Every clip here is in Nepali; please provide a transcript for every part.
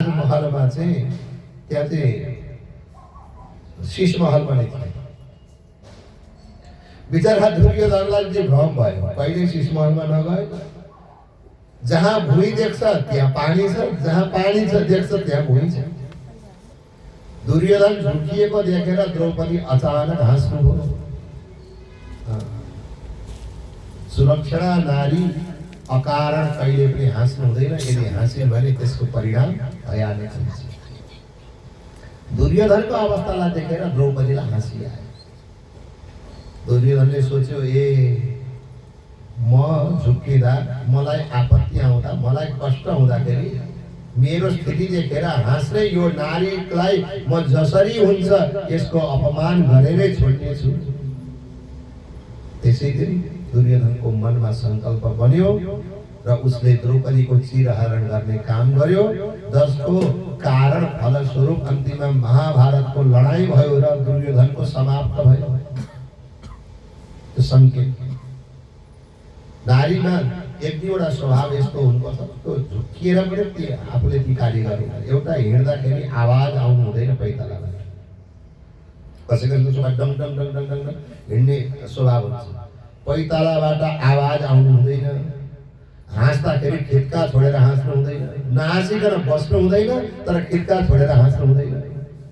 राजमहलमा चाहिँ त्यहाँ चाहिँ शीश महल पनि थियो। बिचरा दुर्योधनलाई चाहिँ भ्रम भयो, कहिले शीश महलमा नगए। जहाँ भुइँ देख्छ त्यहाँ पानी छ, जहाँ पानी छ देख्छ त्यहाँ भुइँ छ। दुर्योधन झुकिएको देखेर द्रौपदी अचानक हाँस्नुभयो। सुरक्षणा नारी अकारण कहिले पनि हाँस्नु हुँदैन, यदि हाँस्यो भने त्यसको परिणाम भयानक हुन्छ। दुर्योधनको अवस्थालाई देखेर द्रौपदीलाई हाँसी आयो। दुर्योधनले सोच्यो, ए म झुक्किँदा, मलाई आपत्ति आउँदा, मलाई कष्ट हुँदाखेरि मेरो स्थिति देखेर हाँस्ने यो नारीलाई म जसरी हुन्छ यसको अपमान गरेरै छोड्नेछु। त्यसै दिन दुर्योधनको मनमा संकल्प बन्यो र उसले द्रौपदीको चिरहरण गर्ने काम गर्यो, जसको कारण फलस्वरूप अन्तिममा महाभारतको लडाईँ भयो र दुर्योधनको समाप्त भयो। त्यो संकेत। नारीमा एक दुईवटा स्वभाव यस्तो हुनुपर्छ, त्यो झुक्किएर पनि आफूले ती कार्य गर्दैन। एउटा हिँड्दाखेरि आवाज आउनु हुँदैन पैतालाबाट, कसैको डङ डङ डङ डङ डङ हिँड्ने स्वभाव हुन्छ। पैतालाबाट आवाज आउनु हुँदैन। हाँस्दाखेरि खित्का छोडेर हाँस्नु हुँदैन। नहाँसिकन बस्नु हुँदैन, तर खित्का छोडेर हाँस्नु हुँदैन।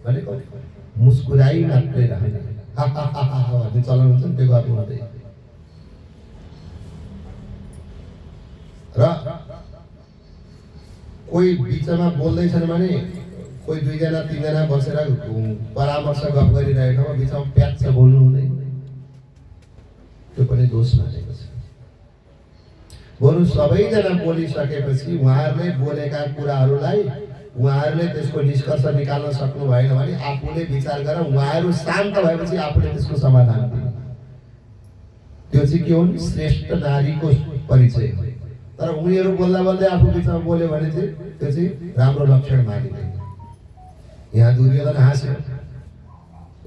भनेको मुस्कुराई मात्रै रहने, हा हा हा हा भन्ने चलन हुन्छ नि, त्यो गर्नु हुँदैन। र कोही बिचमा बोल्दैछन् भने कोही दुईजना तीनजना बसेर परामर्श गफ गरिरहेको बिचमा प्याच्च बोल्नु हुँदैन। त्यो पनि दोष मानेको छ। बरु सबैजना बोलिसकेपछि उहाँहरूले बोलेका कुराहरूलाई उहाँहरूले त्यसको निष्कर्ष निकाल्न सक्नु भएन भने आफूले विचार गरेर उहाँहरू शान्त भएपछि आफूले त्यसको समाधान दिनु। त्यो चाहिँ के हो नि, श्रेष्ठ नारीको परिचय हो। तर उनीहरू बोल्दा बोल्दै आफू बिचमा बोल्यो भने चाहिँ त्यो चाहिँ राम्रो लक्षण मानिँदैन। यहाँ दुर्योधन हाँस्यो,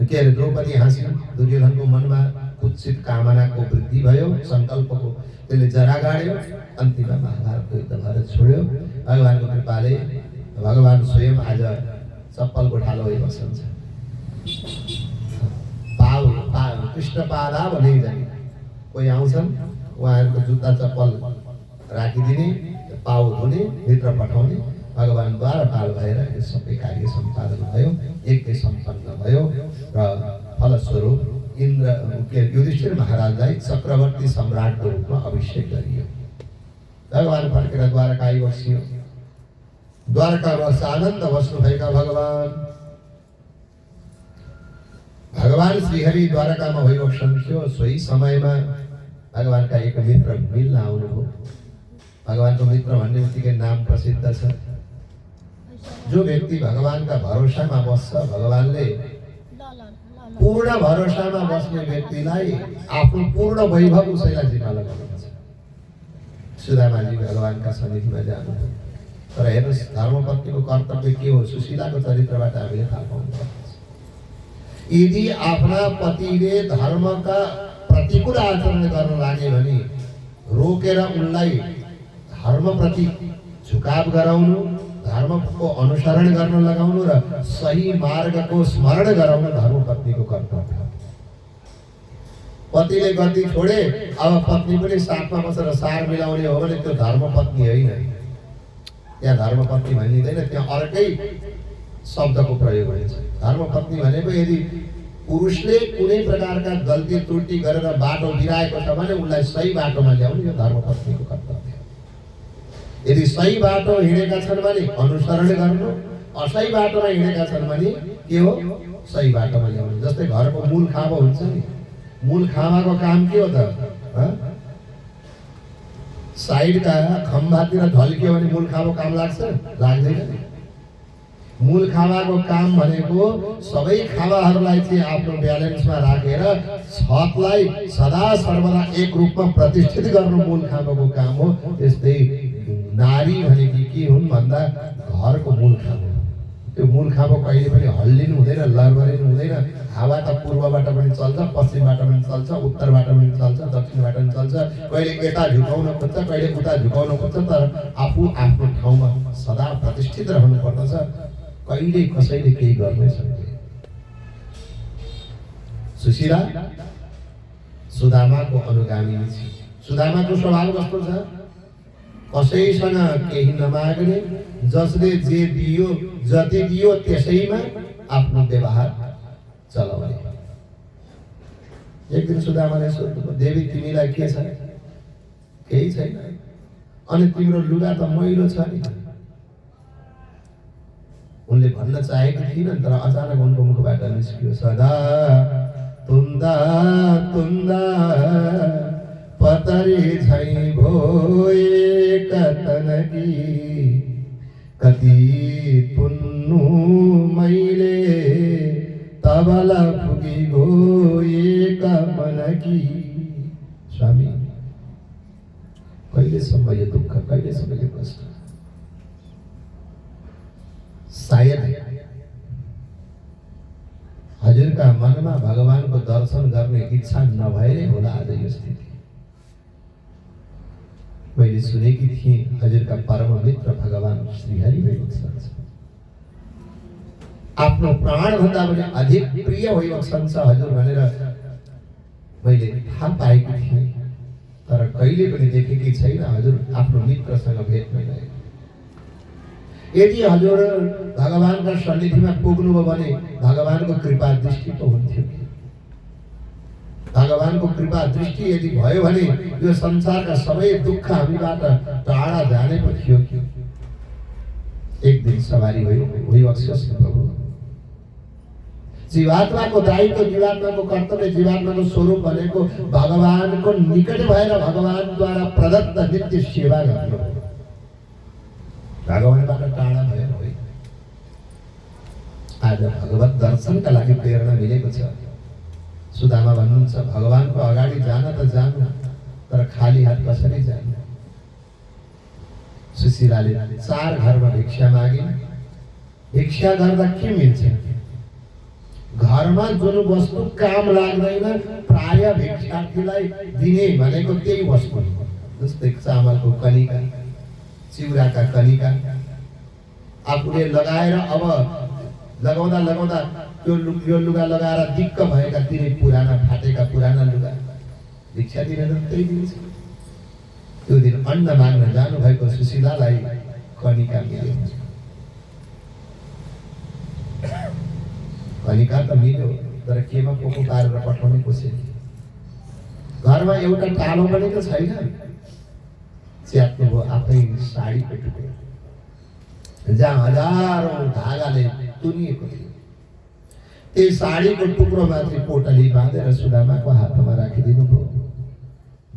के अरे द्रौपदी हाँस्यो। दुर्योधनको मनमा कुत्सित कामनाको वृद्धि भयो, संकल्पको त्यसले जरा गाड्यो। अन्तिममा महाभारतको युद्ध भएर छोड्यो। भगवानको कृपाले भगवान स्वयं आज चप्पल गोठालो भई बस्नुहुन्छ। कृष्ण पादा भने जाने कोही आउँछन्, उहाँहरूको जुत्ता चप्पल राखिदिने, पाउ धुने, भित्र पठाउने। भगवानद्वारा पाल भएर यो सबै कार्य सम्पादन भयो, यज्ञ सम्पन्न भयो र फलस्वरूप युधिष्ठिर महाराजलाई चक्रवर्ती सम्राटको रूपमा अभिषेक गरियो। भगवान फर्केर द्वारका आइबस्यो। द्वारकामा आनन्द बस्नुभएका भगवान श्रीहरि द्वारकामा भइबस्नुहुन्थ्यो। सोही समयमा भगवानका एक मित्र मिल्न आउनुभयो। भगवानको मित्र भन्ने बित्तिकै नाम प्रसिद्ध छ। जो व्यक्ति भगवानका भरोसामा बस्छ, भगवानले पूर्ण भरोसामा बस्ने व्यक्तिलाई आफ्नो पूर्ण वैभव उसैलाई जिम्मा लगाउनुहुन्छ। सुदामाजी भगवानका सन्निधिमा जानुभयो। तर हेर्नुहोस्, धर्मपत्नीको कर्तव्य के हो? सुशीलाको चरित्रबाट हामीले थाहा पाउनुपर्छ। यदि आफ्ना पतिले धर्मका प्रतिकूल आचरण गर्न लागे भने रोकेर उनलाई धर्मप्रति झुकाव गराउनु, धर्मको अनुसरण गर्न लगाउनु र सही मार्गको स्मरण गराउनु धर्मपत्नीको कर्तव्य हो। पतिले गति छोडे, अब पत्नी पनि साथमा बसेर सार मिलाउने हो भने त्यो धर्मपत्नी होइन। त्यहाँ धर्मपत्नी भनिँदैन, त्यहाँ अर्कै शब्दको प्रयोग हुन्छ। धर्मपत्नी भनेको यदि पुरुषले कुनै प्रकारका गल्ती त्रुटि गरेर बाटो बिराएको छ भने उनलाई सही बाटोमा ल्याउनु यो धर्मपत्नीको कर्तव्य हो। यदि सही बाटो हिँडेका छन् भने अनुसरण गर्नु, असही बाटोमा हिँडेका छन् भने के हो? सही बाटोमा ल्याउनु। जस्तै घरको मूल खाँबो हुन्छ नि, मूल खाँबाको काम के हो त? साइडका खम्बातिर ढल्कियो भने मूल खाँबो काम लाग्छ? लाग्दैन। मूल खाँबाको काम भनेको सबै खाँबाहरूलाई चाहिँ आफ्नो ब्यालेन्समा राखेर छतलाई सदा सर्वदा एक रूपमा प्रतिष्ठित गर्नु मूल खाँबाको काम हो। त्यस्तै नारी भनेकी के हुन् भन्दा घरको मूल खाँबो। त्यो मूल खाँबो कहिले पनि हल्लिनु हुँदैन, लरबरिनु हुँदैन। हावा त पूर्वबाट पनि चल्छ, पश्चिमबाट पनि चल्छ, उत्तरबाट पनि चल्छ, दक्षिणबाट पनि चल्छ। कहिले यता झुकाउन खोज्छ, कहिले उता झुकाउन खोज्छ, तर आफू आफ्नो ठाउँमा सदा प्रतिष्ठित रहनु पर्दछ। कहिले कसैले केही गर्नै सक्दैन। सुशीला सुदामाको अनुगामी छ। सुदामाको स्वभाव कस्तो छ? कसैसँग केही नमाग्ने, जसले जे दियो जति दियो त्यसैमा आफ्नो व्यवहार चलाउने। एक दिन सुदामाले सोध्नुभयो, देवी तिमीलाई के छ? केही छैन। अनि तिम्रो लुगा त मैलो छ नि। उनले भन्न चाहेको थिएन, तर अचानक उनको मुखबाट निस्कियो, सदा तुन्दा तुन्दा पतरी झै भोए कतनकी, कति तुन्नु मैले तबला पुगी गए मनकी। स्वामी, कहिलेसम्म यो दुःख, कहिलेसम्म यो कष्ट? सायद हजुरका मनमा भगवानको दर्शन गर्ने इच्छा नभएरै होला आज यो स्थिति। मैले सुनेकी थिएँ हजुरका परम मित्र भगवान श्रीहरि भइबक्सन्छ। आफ्नो प्राणभन्दा पनि अधिक प्रिय भइबक्सन्छ हजुर भनेर मैले थाहा पाएकी थिएँ, तर कहिले पनि देखेकी छैन हजुर आफ्नो मित्रसँग भेट भइरहेको। यदि हजुर भगवानका सन्निधिमा पुग्नुभयो भने भगवानको कृपा दृष्टि पो हुन्थ्यो। भगवानको कृपा दृष्टि यदि भयो भने यो संसारका सबै दुःख हामीबाट टाढा जाने पो थियो। एक दिन सवारी भइबक्सोस् न प्रभु। जीवात्माको दायित्व, जीवात्माको कर्तव्य, जीवात्माको स्वरूप भनेको भगवानको निकट भएर भगवानद्वारा प्रदत्त नित्य सेवा गर्नु, भगवानबाट टाढा भएर होइन। आज भगवत दर्शनका लागि प्रेरणा मिलेको छ। सुदामा भन्नुहुन्छ, भगवानको अगाडि जान त जानु, तर खाली हात कसरी जानु? सुशीलाले 4 घरमा भिक्षा मागिन्। भिक्षा गर्दा के मिल्छ? घरमा जुन वस्तु काम लाग्दैन प्राय भिक्षार्थीलाई दिने भनेको त्यही वस्तु, जस्तै चामलको कनिका, चिउराका कनिका। आफूले लगाएर अब लगाउँदा लगाउँदा यो लुगा लगाएर दिक्क भएका तिनै पुराना फाटेका पुराना लुगा भिक्षा दिएर त्यही दिन्छ। त्यो दिन अन्न माग्न जानुभएको सुशीलालाई कनिका मिल्यो। कनिका त मिल्यो, तर केमा पोको पारेर पठाउने कसरी? घरमा एउटा टालो पनि त छैन। च्यात्नुभयो आफै साडीको टुक्रो, जहाँ हजारौं धागाले तुनिएको थियो। त्यही साडीको टुक्रो मात्रै पोटली बाँधेर सुदामाको हातमा राखिदिनु भयो।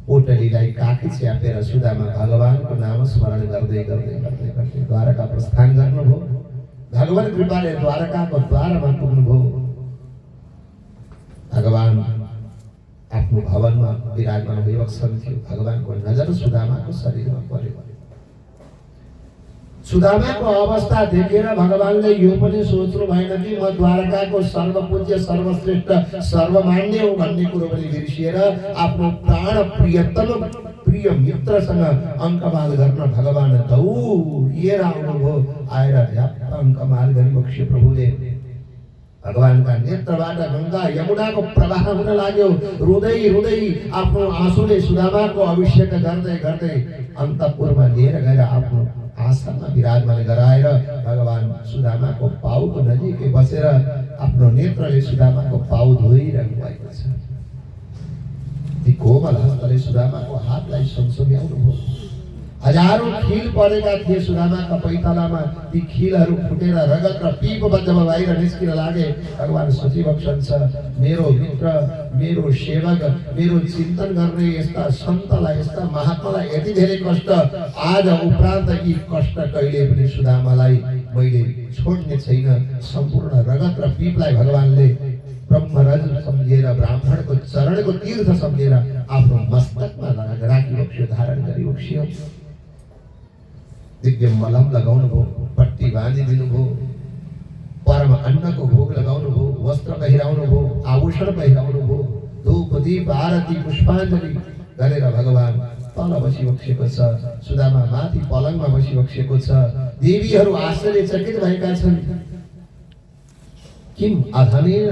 पोटलीलाई काखी च्यापेर सुदामा भगवानको नाम स्मरण गर्दै गर्दै गर्दै गर्दै द्वारका प्रस्थान गर्नुभयो। भगवान कृपाले द्वारकाको द्वारमा पुग्नुभयो। भगवान आफ्नो भवनमा विराजमान भइबक्सन्थ्यो। भगवानको नजर सुदामाको शरीरमा पर्यो। सुदामाको अवस्था देखेर भगवानले यो पनि सोच्नु भएन कि म द्वारकाको सर्वपूज्य सर्वश्रेष्ठ सर्वमान्य हो भन्ने कुरो पनि बिर्सिएर आफ्नो प्राण प्रियतम प्रिय मित्रसँग अङ्कमाल गर्न भगवान दौडिएर आउनुभयो। आएर झ्याप्प अङ्कमाल गरिबक्स्यो प्रभुले। भगवानका नेत्रबाट गङ्गा यमुनाको प्रवाह हुन लाग्यो। रुँदै रुँदै आफ्नो आँसुले सुदामाको अभिषेक गर्दै गर्दै अन्तपुरमा लिएर गएर आफ्नो आसनमा विराजमान गराएर भगवान सुदामाको पाउको नजिकै बसेर आफ्नो नेत्रले सुदामाको पाउ धोइरहनु भएको छ। ती कोमल हस्तले सुदामाको हातलाई संसोम्याउनु भयो। हजारौं खील परेका थिए सुदामाका पैतालामा। ती खीलहरू फुटेर रगत र पिप जब बाहिर निस्किन लागे, भगवान सोचिबक्सन्छ, मेरो मित्र, मेरो सेवक, मेरो चिन्तन गर्ने यस्ता सन्तलाई, यस्ता महात्मालाई यति धेरै कष्ट, आज उपरान्त यी कष्ट कहिले पनि सुदामालाई मैले छोड्ने छैन। सम्पूर्ण रगत र पिपलाई भगवानले ब्रह्मरज सम्झेर, ब्राह्मणको चरणको तीर्थ सम्झेर आफ्नो मस्तकमा राखिबक्स्यो, धारण गरिबक्स्यो। दिव्य मलम लगाउनु भयो, पट्टी बाँधिदिनु भयो। कपारमा अन्नको भोग लगाउनु भयो, वस्त्र पहिराउनु भयो, आभूषण पहिराउनु भयो, धूप दीप आरती पुष्पाञ्जली गरेर भगवान तल बसिबक्सेको छ, सुदामा माथि पलङमा बसिबक्सेको छ। देवीहरू आश्चर्यचकित भएका छन्। किम अधमेन,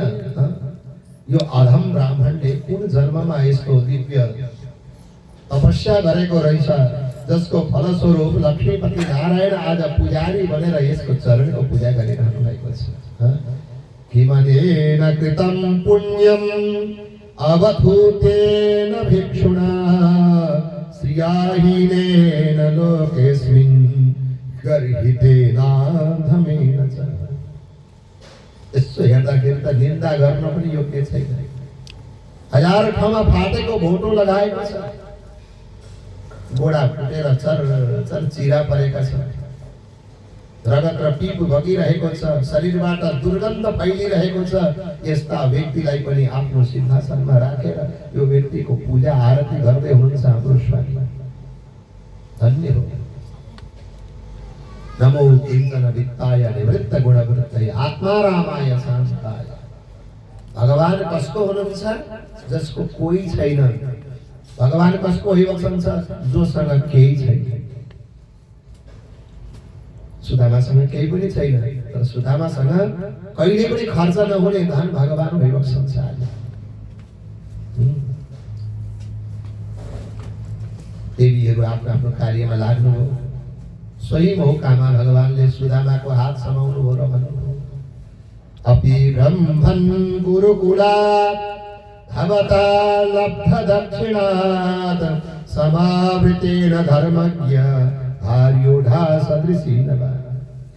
यो अधम ब्राह्मणले कुन जन्ममा यस्तो दिव्य तपस्या गरेको रहेछ, जसको फलस्वरूप लक्ष्मीपति नारायण आज पुजारी बनेर यसको चरणको पूजा गरिरहनु भएको छ। किमनेन कृतं पुण्यम अवधूतेन भिक्षुणा श्रियाहीनेन लोकेस्मिन् गर्हितेन धमेन च। यसो हेर्दाखेरि त निन्दा गर्न पनि योग्य छैन। हजार ठाउँमा फाटेको भोटो लगाएको छ, गोडा फुटेर चर चिरा परेका छन्, रगत र पिप बगिरहेको छ, शरीरबाट दुर्गन्ध फैलिरहेको छ। यस्ता व्यक्तिलाई पनि आफ्नो सिंहासनमा राखेर यो व्यक्तिको पूजा आरती गर्दै हुनुहुन्छ हाम्रो स्वामी। धन्य हो। नमो किञ्चन वित्ताय निवृत्त गुणवृत्तये आत्मारामाय शान्ताय। भगवान कसको हुनुहुन्छ? जसको कोही छैन। भगवान कसको हिबक्सन्छ? जोसँग केही छैन। सुदामासँग केही पनि छैन, तर सुदामासँग कहिले पनि खर्च नहुने धन भगवान हिबक्सन्छ। देवीहरू आफ्नो आफ्नो कार्यमा लाग्नु हो। सोही मौकामा भगवानले सुदामाको हात समाउनु हो र भन्नुभयो, अपि ब्रह्मन् गुरुकुलात् भवता लब्ध दक्षिणात् समावृतेन धर्मज्ञ भार्योढा सदृशी नव।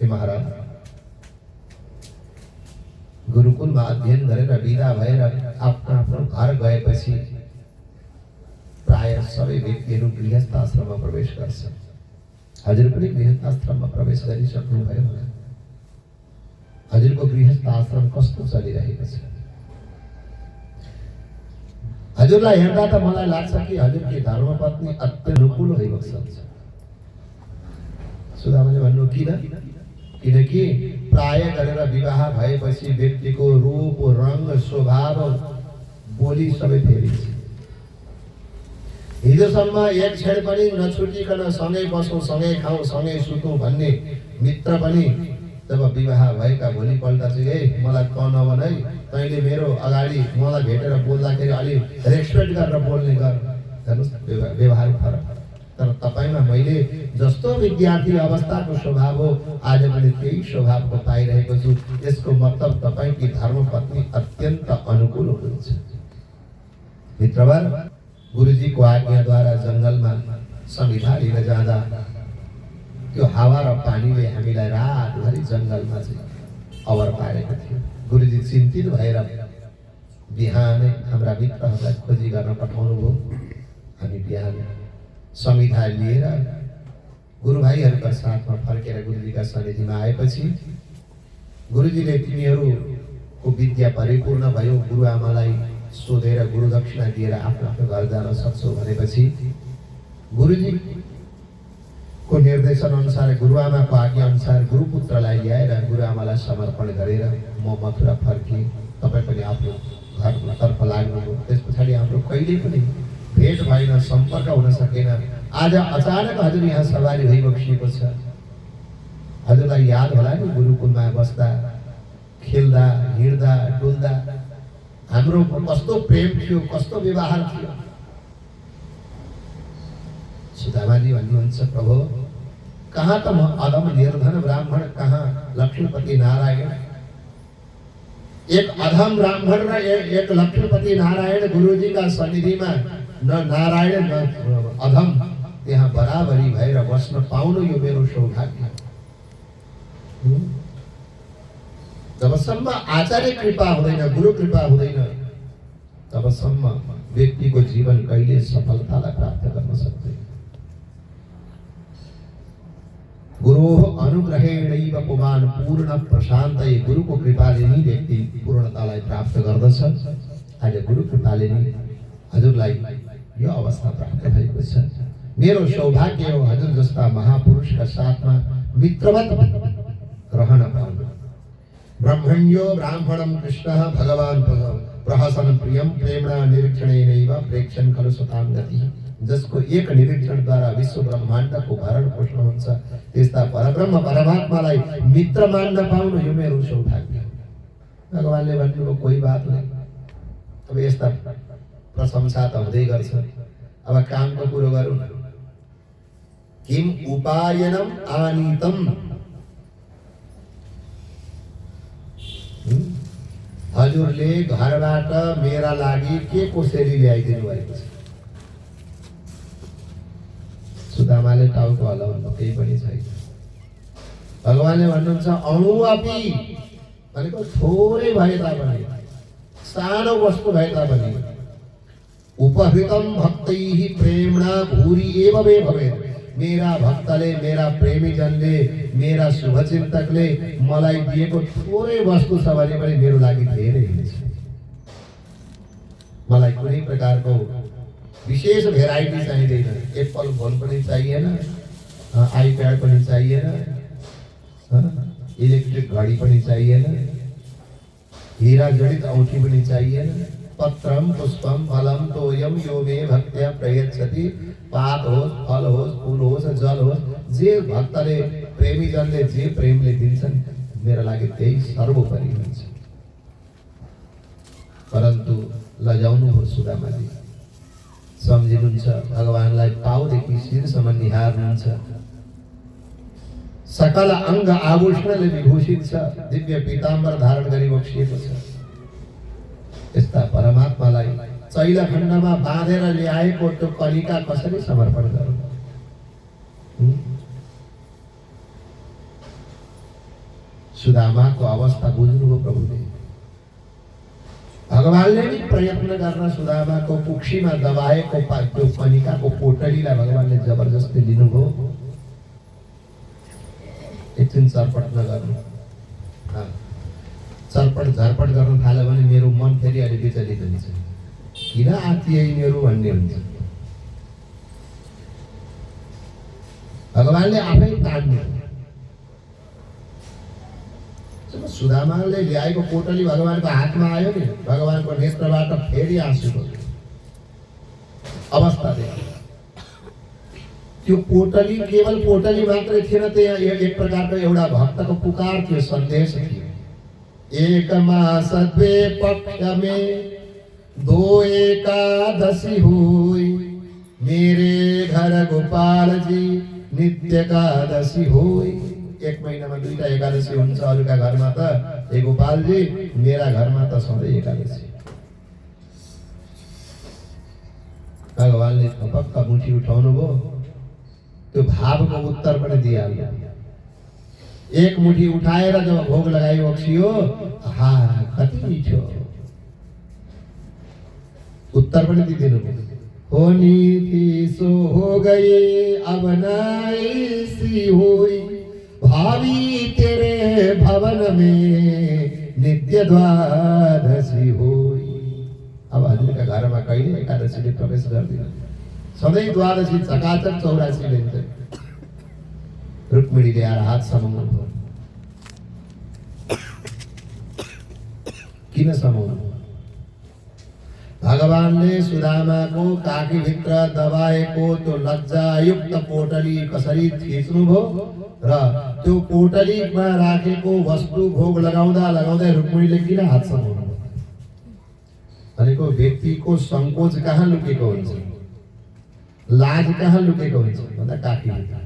हे महाराज, गुरुकुलमा अध्ययन गरेर विदा भएर आफ्नो आफ्नो घर गएपछि प्राय सबै व्यक्तिहरू गृहस्थ आश्रममा प्रवेश गर्छन्। हजुर पनि गृहस्थ आश्रममा प्रवेश गरिसक्नु भयो होला। हजुरको गृहस्थ आश्रम कस्तो चलिरहेको छ? हजुरलाई हेर्दा त मलाई लाग्छ कि हजुरकी धर्मपत्नी अत्यन्त अनुकूल भइबक्छ। सुदामाले भन्नु किन? किनकि प्राय गरेर विवाह भएपछि व्यक्तिको रूप, रंग, स्वभाव, बोली सबै फेरिन्छ। हिजोसम्म एक क्षण पनि नछुटिकन सँगै बसौँ, सँगै खाउँ, सँगै सुतौँ भन्ने मित्र पनि जब विवाह भएका भोलिपल्ट चाहिँ ए मलाई त नभन है, तैँले मेरो अगाडि मलाई भेटेर बोल्दाखेरि अलि रेस्पेक्ट गरेर बोल्ने गर। हेर्नुहोस् व्यवहार फरक। तर तपाईँमा मैले जस्तो विद्यार्थी अवस्थाको स्वभाव हो, आज मैले त्यही स्वभावको पाइरहेको छु। यसको मतलब तपाईँकी धर्मपत्नी अत्यन्त अनुकूल हुनुहुन्छ। मित्रवर, गुरुजीको आज्ञाद्वारा जङ्गलमा संविधा लिन जाँदा त्यो हावा र पानीले हामीलाई रातभरि जङ्गलमा चाहिँ अवर पारेको थियो। गुरुजी चिन्तित भएर बिहानै हाम्रा मित्रहरूलाई खोजी गर्न पठाउनु भयो। हामी बिहान संविधा लिएर गुरुभाइहरूका साथमा फर्केर गुरुजीका सन्निधिमा आएपछि गुरुजीले तिमीहरूको विद्या परिपूर्ण भयो, गुरुआमालाई सोधेर गुरु दक्षिणा दिएर आफ्नो आफ्नो घर जान सक्छौ भनेपछि गुरुजीको निर्देशन अनुसार, गुरुआमाको आज्ञा अनुसार गुरुपुत्रलाई ल्याएर गुरुआमालाई समर्पण गरेर म मथुरा फर्केँ। तपाईँ पनि आफ्नो घरतर्फ लाग्नुभयो। त्यस पछाडि हाम्रो कहिले पनि भेट भएन, सम्पर्क हुन सकेन। आज अचानक हजुर यहाँ सवारी भइबक्सिएको छ। हजुरलाई याद होला नि, गुरुकुलमा बस्दा, खेल्दा, हिँड्दा, डुल्दा हाम्रो कस्तो प्रेम थियो, कस्तो व्यवहार थियो। सुदामाजी भन्नुहुन्छ, प्रभु कहाँ त म अधम निर्धन ब्राह्मण, कहाँ लक्ष्मीपति नारायण। एक अधम ब्राह्मण र एक लक्ष्मीपति नारायण गुरुजीका सन्निधिमा, न नारायण न अधम, त्यहाँ बराबरी भएर बस्न पाउनु यो मेरो सौभाग्य। जबसम्म आचार्य कृपा हुँदैन, गुरु कृपा हुँदैन, तबसम्म व्यक्तिको जीवन कहिले सफलतालाई प्राप्त गर्न सक्दैन। गुरुः अनुग्रहेणैव पुमान् पूर्ण प्रशान्तये। गुरुको कृपाले नै व्यक्ति पूर्णतालाई प्राप्त गर्दछ। आज गुरु कृपाले नै हजुरलाई यो अवस्था प्राप्त भएको छ। मेरो सौभाग्य हो हजुर जस्ता महापुरुषका साथमा मित्रवत रहन पाउनु। ब्रह्मण्यो ब्राह्मणं कृष्णः भगवान् प्रहसन प्रियम प्रेमणा निरीक्षणेनैव प्रेक्षण खलु सतां गतिः। जसको एक निरीक्षणद्वारा विश्व ब्रह्माण्डको भरण पोषण हुन्छ त्यस्ता परब्रह्म परमात्मालाई मित्र मान्न पाउनु यो मेरो सौभाग्य। भगवानले भन्नुभयो कोही बात नहीं। अब यस्ता प्रशंसा त हुँदै गर्छ। अब कामको कुरो गरौँ। किम उपायनम आनीतम, हजुरले घरबाट मेरा लागि के कसरी ल्याइदिनु भएको छ? सुदामाले टाउको हल्लाउनु केही पनि छैन। भगवानले भन्नुहुन्छ अणुअपि भनेको थोरै भए तापनि, सानो वस्तु भए तापनि, उपहृतम भक्तैः प्रेमणा भूरि एव मे भवेत्। मेरा भक्तले, मेरा प्रेमीजनले, मेरा शुभचिन्तकले मलाई दिएको थोरै वस्तु छ भने पनि मेरो लागि धेरै हुन्छ। मलाई कुनै प्रकारको विशेष भेराइटी चाहिँदैन। एप्पल फोन पनि चाहिएन, आइप्याड पनि चाहिएन, इलेक्ट्रिक घडी पनि चाहिएन, हीरा जडित औँठी पनि चाहिएन। पत्रम पुष्पम फलम तोयम यो मे भक्त्या प्रयच्छति। पात होस्, फल होस्, फूल होस्, जल होस्, जे भक्तले प्रेमीजनले जे प्रेमले दिन्छन् मेरा लागि त्यही सर्वोपरि हुन्छ। परन्तु लजाउनु हो सुदामाले। सम्झिनुहुन्छ भगवानलाई पाउदेखि शिरसम्म निहार्नुहुन्छ। सकल अंग आभूषणले विभूषित छ, दिव्य पीताम्बर धारण गरी बक्सिएको छ। यस्ता परमात्मालाई चैलखण्डमा बाँधेर ल्याएको त्यो कलिका कसरी समर्पण गरौँ? सुदामाको अवस्था बुझ्नुभयो प्रभुले। भगवानले नि प्रयत्न गर्न सुदामाको कुक्षीमा दबाएको त्यो कलिकाको पोटलीलाई भगवानले जबरजस्ती लिनुभयो। एकछिन चरपट नगर्नु। चरपट झरपट गर्न थाल्यो भने मेरो मन फेरि अलि विचलित हुन्छ। किन आत्तिए मेरो भन्ने हुन्छ। भगवानले आफै तान्नु। जब सुदामाले ल्याएको पोटली भगवानको हातमा आयो नि, भगवानको नेत्रबाट फेरि आँसु बग्यो। अवस्था देखि त्यो पोटली केवल पोटली मात्रै थिएन, त्यहाँ एक प्रकारको एउटा भक्तको पुकार थियो, सन्देश थियो। एक मास द्वे पक्ष में दो एकादशी हुई, मेरे घर गोपाल जी नित्य एकादशी हुई। एक महीनामा दुईटा एकादशी हुन्छ, अरूका घरमा त ए गोपाल जी मेरा घरमा त सधैँ एकादशी। भगवानले पक्का मुठी उठाउनु भयो। त्यो भावको उत्तर पनि दिइहाल्यो। एक मुठी उठाएर जब भोग लगाई बक्सियो, हा कति मिठो। उत्तर पनि दिदिनु भयो। होनी थी सो हो गई अब नाइसी हुई, भावी तेरे भवन में नित्य द्वादशी हुई। अब हजुरका घरमा कहिले एकादशीले प्रवेश गर्दैन, सधैँ द्वादशी चकाचक 84 लिन्छ। रुक्मिणीले आएर हात समाउनु भयो। किन समाउनु? भगवानले सुदामाको काखीभित्र दबाएको त्यो लज्जायुक्त पोटली कसरी थिच्नुभयो र त्यो पोटलीमा राखेको वस्तु भोग लगाउँदा लगाउँदै रुक्मिणीले किन हात समाउनु भयो? भनेको व्यक्तिको संकोच कहाँ लुकेको हुन्छ, लाज कहाँ लुकेको हुन्छ भन्दा काखीभित्र।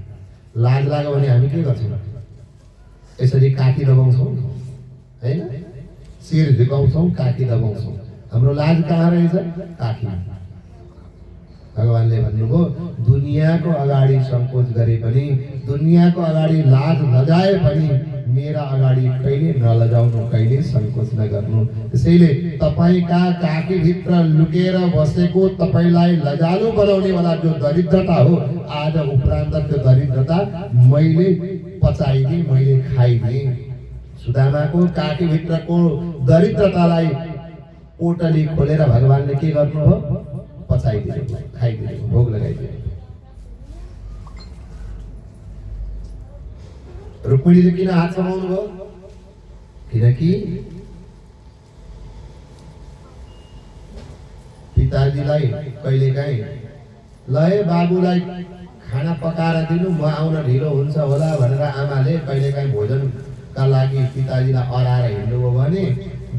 लाज लाग्यो भने हामी के गर्छौँ? यसरी काखी दबाउँछौँ हैन, शिर झुकाउँछौँ, काखी दबाउँछौँ। हाम्रो लाज कहाँ रहेछ? काखी। भगवानले भन्नुभयो दुनियाँको अगाडि संकोच गरे पनि, दुनियाँको अगाडि लाज लजाए पनि मेरा अगाडि कहिले नलजाउनु, कहिले संकोच नगर्नु। त्यसैले तपाईका काखीभित्र लुकेर बसेको तपाईलाई लजालु बनाउने वाला जो दरिद्रता हो, आज उपरान्त त्यो दरिद्रता मैले पचाइदिएँ, मैले खाइदिएँ। सुदामाको काखीभित्रको दरिद्रतालाई पोटली खोलेर भगवानले के गर्नुभयो? पचाइदिनु, खाइदिनु, भोग लगाइदिनु। रुक्मिणीले किन हात समाउनु भयो? किनकि पिताजीलाई कहिलेकाहीँ ल है बाबुलाई खाना पकाएर दिनु, म आउन ढिलो हुन्छ होला भनेर आमाले कहिलेकाहीँ भोजनका लागि पिताजीलाई अराएर हिँड्नुभयो भने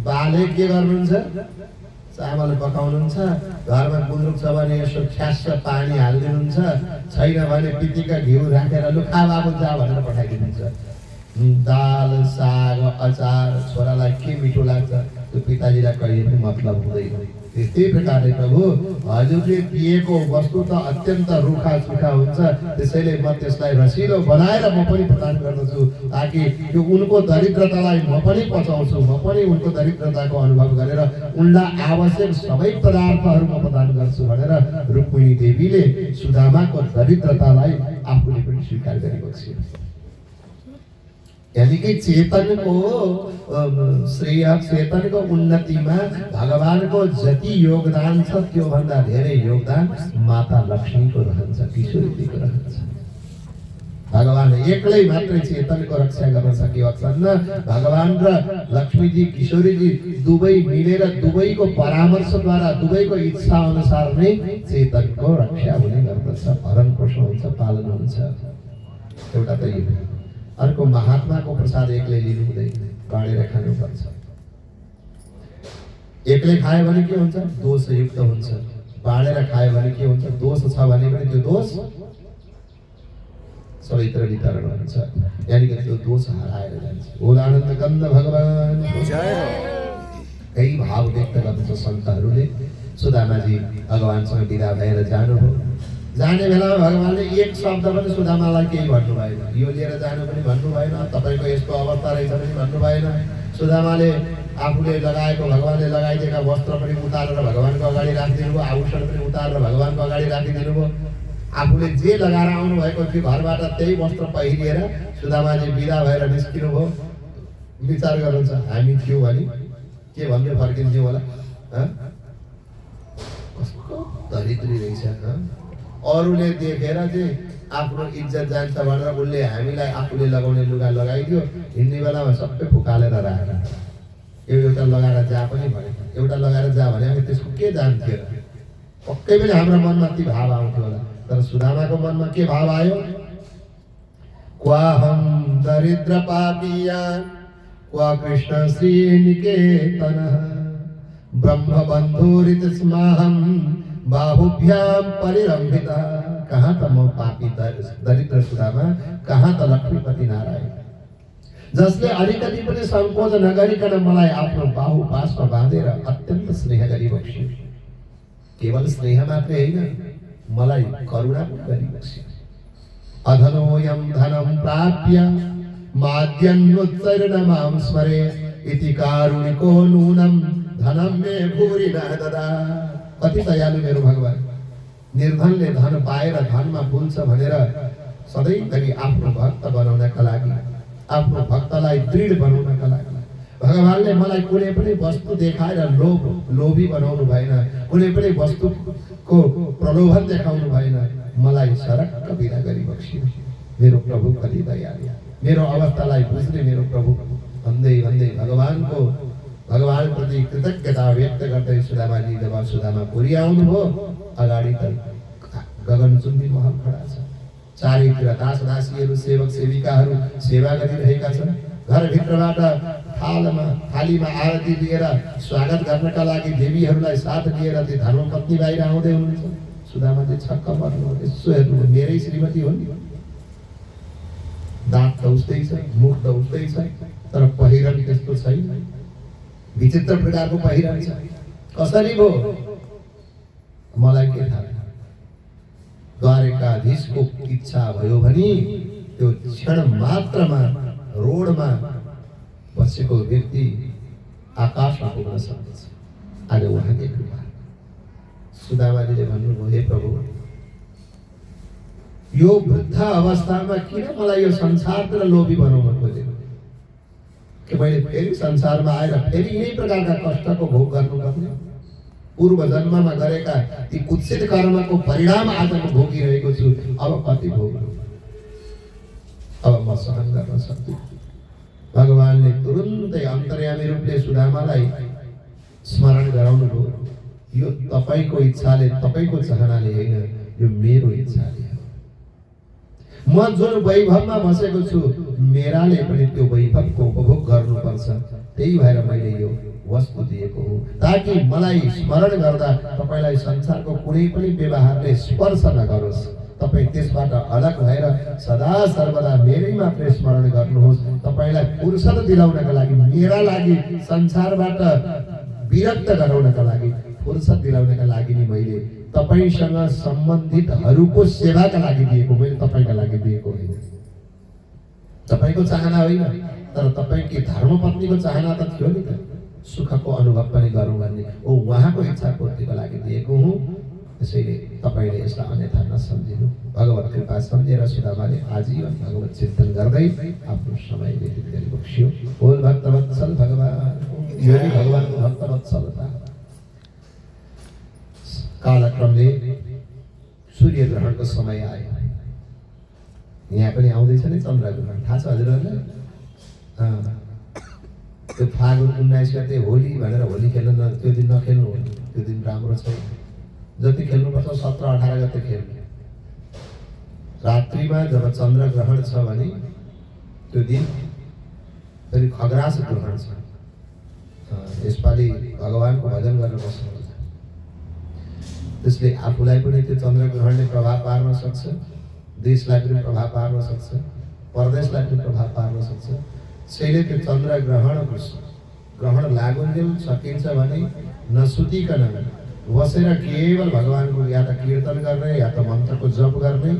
बाले के गर्नुहुन्छ? चामल पकाउनुहुन्छ, घरमा गुन्द्रुक छ भने यसो ख्यास पानी हालिदिनुहुन्छ, छैन भने पितिका घिउ राखेर लु खा बाबु जा भनेर पठाइदिनुहुन्छ। दाल साग अचार छोरालाई के मिठो लाग्छ त्यो पिताजीलाई कहिले पनि मतलब हुँदैन। त्यस्तै प्रकारले प्रभु हजुरले दिएको वस्तु त अत्यन्त रुखा सुखा हुन्छ, त्यसैले म त्यसलाई रसिलो बनाएर म पनि प्रदान गर्दछु ताकि त्यो उनको दरिद्रतालाई म पनि पचाउँछु, म पनि उनको दरिद्रताको अनुभव गरेर उनलाई आवश्यक सबै पदार्थहरू म प्रदान गर्छु भनेर रुक्मिणी देवीले सुदामाको दरिद्रतालाई आफूले पनि स्वीकार गरेको छ। यानी कि चेतनको श्रेय, चेतनको उन्नतिमा भगवानको जति योगदान छ त्यो भन्दा धेरै योगदान माता लक्ष्मीको रहन्छ, किशोरीजीको रहन्छ। भगवान एक्लै मात्रै चेतनको रक्षा गर्न सकेका छन्। भगवान र लक्ष्मीजी किशोरीजी दुवै मिलेर दुवैको परामर्शद्वारा दुवैको इच्छा अनुसार नै चेतनको रक्षा हुने गर्दछ, भरण पोषण हुन्छ, पालन हुन्छ। एउटा त यो। अर्को महात्माको प्रसाद एक्लै लिनु हुँदैन, बाँडेर खानुपर्छ। एक्लै खायो भने के हुन्छ? दोषयुक्त हुन्छ। बाँडेर खायो भने के हुन्छ? दोष छ भने पनि त्यो दोष सबैतिर वितरण हुन्छ, यानी कि त्यो दोष हराएर जान्छ। बोलानन्द कन्द भगवान जय हो। कई भाव व्यक्त गर्नुहुन्छ सन्तहरूले। सुदामाजी भगवानसँग विदा भएर जानुभयो। जाने बेलामा भगवानले एक शब्द पनि सुदामालाई केही भन्नु भएन, यो लिएर जानु पनि भन्नु भएन, तपाईँको यस्तो अवस्था रहेछ पनि भन्नु भएन। सुदामाले आफूले लगाएको, भगवानले लगाइदिएका वस्त्र पनि उतारेर भगवानको अगाडि राखिदिनु भयो, आभूषण पनि उतारेर भगवानको अगाडि राखिदिनु भयो। आफूले जे लगाएर आउनु भएको थियो घरबाट त्यही वस्त्र पहिरिएर सुदामाजी विदा भएर निस्किनु भयो। विचार गर्नुहुन्छ हामी थियौँ भने के भन्दै फर्किन्थ्यौँ होला? कस्तो दरिद्री रहेछ। अरूले देखेर चाहिँ आफ्नो इज्जत जान्छ भनेर उसले हामीलाई आफूले लगाउने लुगा लगाइदियो, हिँड्ने बेलामा सबै फुकालेर राखेर एउटा लगाएर जा पनि भने, एउटा लगाएर जा भने हामी त्यसको के जान्थ्यो? पक्कै पनि हाम्रो मनमा ती भाव आउँथ्यो होला। तर सुदामाको मनमा के भाव आयो? क्वाहम दरिद्र पापिया क्वा कृष्ण श्री निकेतन ब्रह्म बन्धुरित स्माहम बाहुभ्याम परिरंभिता। कहाँ त म पापी दरिद्र सुदामा, कहाँ त लक्ष्मीपति नारायण, जसले अलिकति पनि संकोच नगरिकन मलाई आफ्नो बाहु पासमा बाँधेर अत्यन्त स्नेह गरी बक्स्यो। केवल स्नेह मात्रै होइन, मलाई करुणा पनि गरी बक्स्यो। अधनोयम धनम प्राप्य माद्यन्नुच्चरण मां स्मरे इति कारुणिको नूनम धनम मे भूरि न ददा। कति दयालु मेरो भगवान। निर्धनले धन पाएर धनमा भुल्छ भनेर सधैँभरि आफ्नो भक्त बनाउनका लागि, आफ्नो भक्तलाई दृढ बनाउनका लागि भगवानले मलाई कुनै पनि वस्तु देखाएर लोभी बनाउनु भएन, कुनै पनि वस्तुको प्रलोभन देखाउनु भएन, मलाई सरक्क विदा गरी बक्स्यो। मेरो प्रभु कति दयालु, मेरो अवस्थालाई बुझ्ने मेरो प्रभु। भन्दै भन्दै भगवान प्रति कृतज्ञता व्यक्त गर्दै सुदामाजी जब सुदामापुरी आउनुभयो, अगाडि त गगनचुम्बी महल खडा छ। चारैतिर दास दासीहरू, सेवक सेविकाहरू सेवा गरिरहेका छन्। घरभित्रबाट थालीमा आरती लिएर स्वागत गर्नका लागि देवीहरूलाई साथ लिएर ती धर्मपत्नी बाहिर आउँदै हुनुहुन्छ। सुदामाजी छक्क पर्नु, यसो हेर्नु, मेरै श्रीमती हो नि। दाँत त उस्तै छ, मुख त उस्तै छ, तर पहिरन त्यस्तो छैन, विचित्र प्रकारको पहिरन छ। कसरी भो? मलाई के थाहा? द्वारकाधीशको इच्छा भयो भने त्यो क्षण मात्रमा रोडमा बसेको व्यक्ति आकाशमा पुग्न सक्दछ। आज उहाँकै कृपा। सुदामाजीले भन्नुभयो, हे प्रभु, यो वृद्ध अवस्थामा किन मलाई यो संसारतिर लोभी बनाउन खोजेको? कि मैले फेरि संसारमा आएर फेरि यही प्रकारका कष्टको भोग गर्नुपर्ने? पूर्व जन्ममा गरेका ती कुत्सित कर्मको परिणाम आज म भोगिरहेको छु। अब कति भोग्नु? अब म सहन गर्न सक्दिनँ। भगवानले तुरुन्तै सुदामालाई स्मरण गराउनुभयो। यो तपाईको इच्छाले, तपाईको चाहनाले होइन, यो मेरो इच्छाले हो। म जुन वैभवमा बसेको छु, मेराले पनि त्यो वैभवको उपभोग गर्नुपर्छ। त्यही भएर मैले यो वस्तु दिएको हो, ताकि मलाई स्मरण गर्दा तपाईलाई संसारको कुनै पनि व्यवहारले स्पर्श नगरोस्। तपाईँ त्यसबाट अलग भएर सदा सर्वदा मेरै मात्रै स्मरण गर्नुहोस्। तपाईलाई फुर्सद दिलाउनका लागि, मेरा लागि, संसारबाट विरक्त गराउनका लागि, फुर्सद दिलाउनका लागि नि मैले तपाईसँग सम्बन्धितहरूको सेवाका लागि दिएको, मैले तपाईका लागि दिएको होइन। तपाईको चाहना होइन, तर तपाईकी धर्मपत्नीको चाहना त थियो नि त, सुखको अनुभव पनि गरौँ भन्ने। ओ उहाँको इच्छा पूर्तिको लागि दिएको हुँ। त्यसैले तपाईले यसलाई अन्यथा नसम्झिनु। भगवत कृपा सम्झेर सुदामाले आजीवन भगवत चिन्तन गर्दै आफ्नो समय व्यतीत गरी बक्सियो। बोल भक्तवत्सल भगवान, यो नै भगवानको भक्तवत्सलता। कालक्रमले सूर्य ग्रहणको समय आयो। यहाँ पनि आउँदैछ नि चन्द्र ग्रहण, थाहा छ हजुरहरूलाई? त्यो फागुन 19 गते होली भनेर होली खेल्न त्यो दिन नखेल्नु हो, त्यो दिन राम्रो छैन। जति खेल्नुपर्छ 17-18 गते खेल्नु। रात्रिमा जब चन्द्र ग्रहण छ भने त्यो दिन फेरि खग्रास ग्रहण छ। यसपालि भगवानको भजन गर्न बस्नुहुन्छ। त्यसले आफूलाई पनि त्यो चन्द्र ग्रहणले प्रभाव पार्न सक्छ, देशलाई पनि प्रभाव पार्न सक्छ, परदेशलाई पनि प्रभाव पार्न सक्छ। त्यसैले त्यो चन्द्र ग्रहण लागुन्जेल सकिन्छ भने नसुतिकन बसेर केवल भगवानको या त कीर्तन गर्ने या त मन्त्रको जप गर्ने,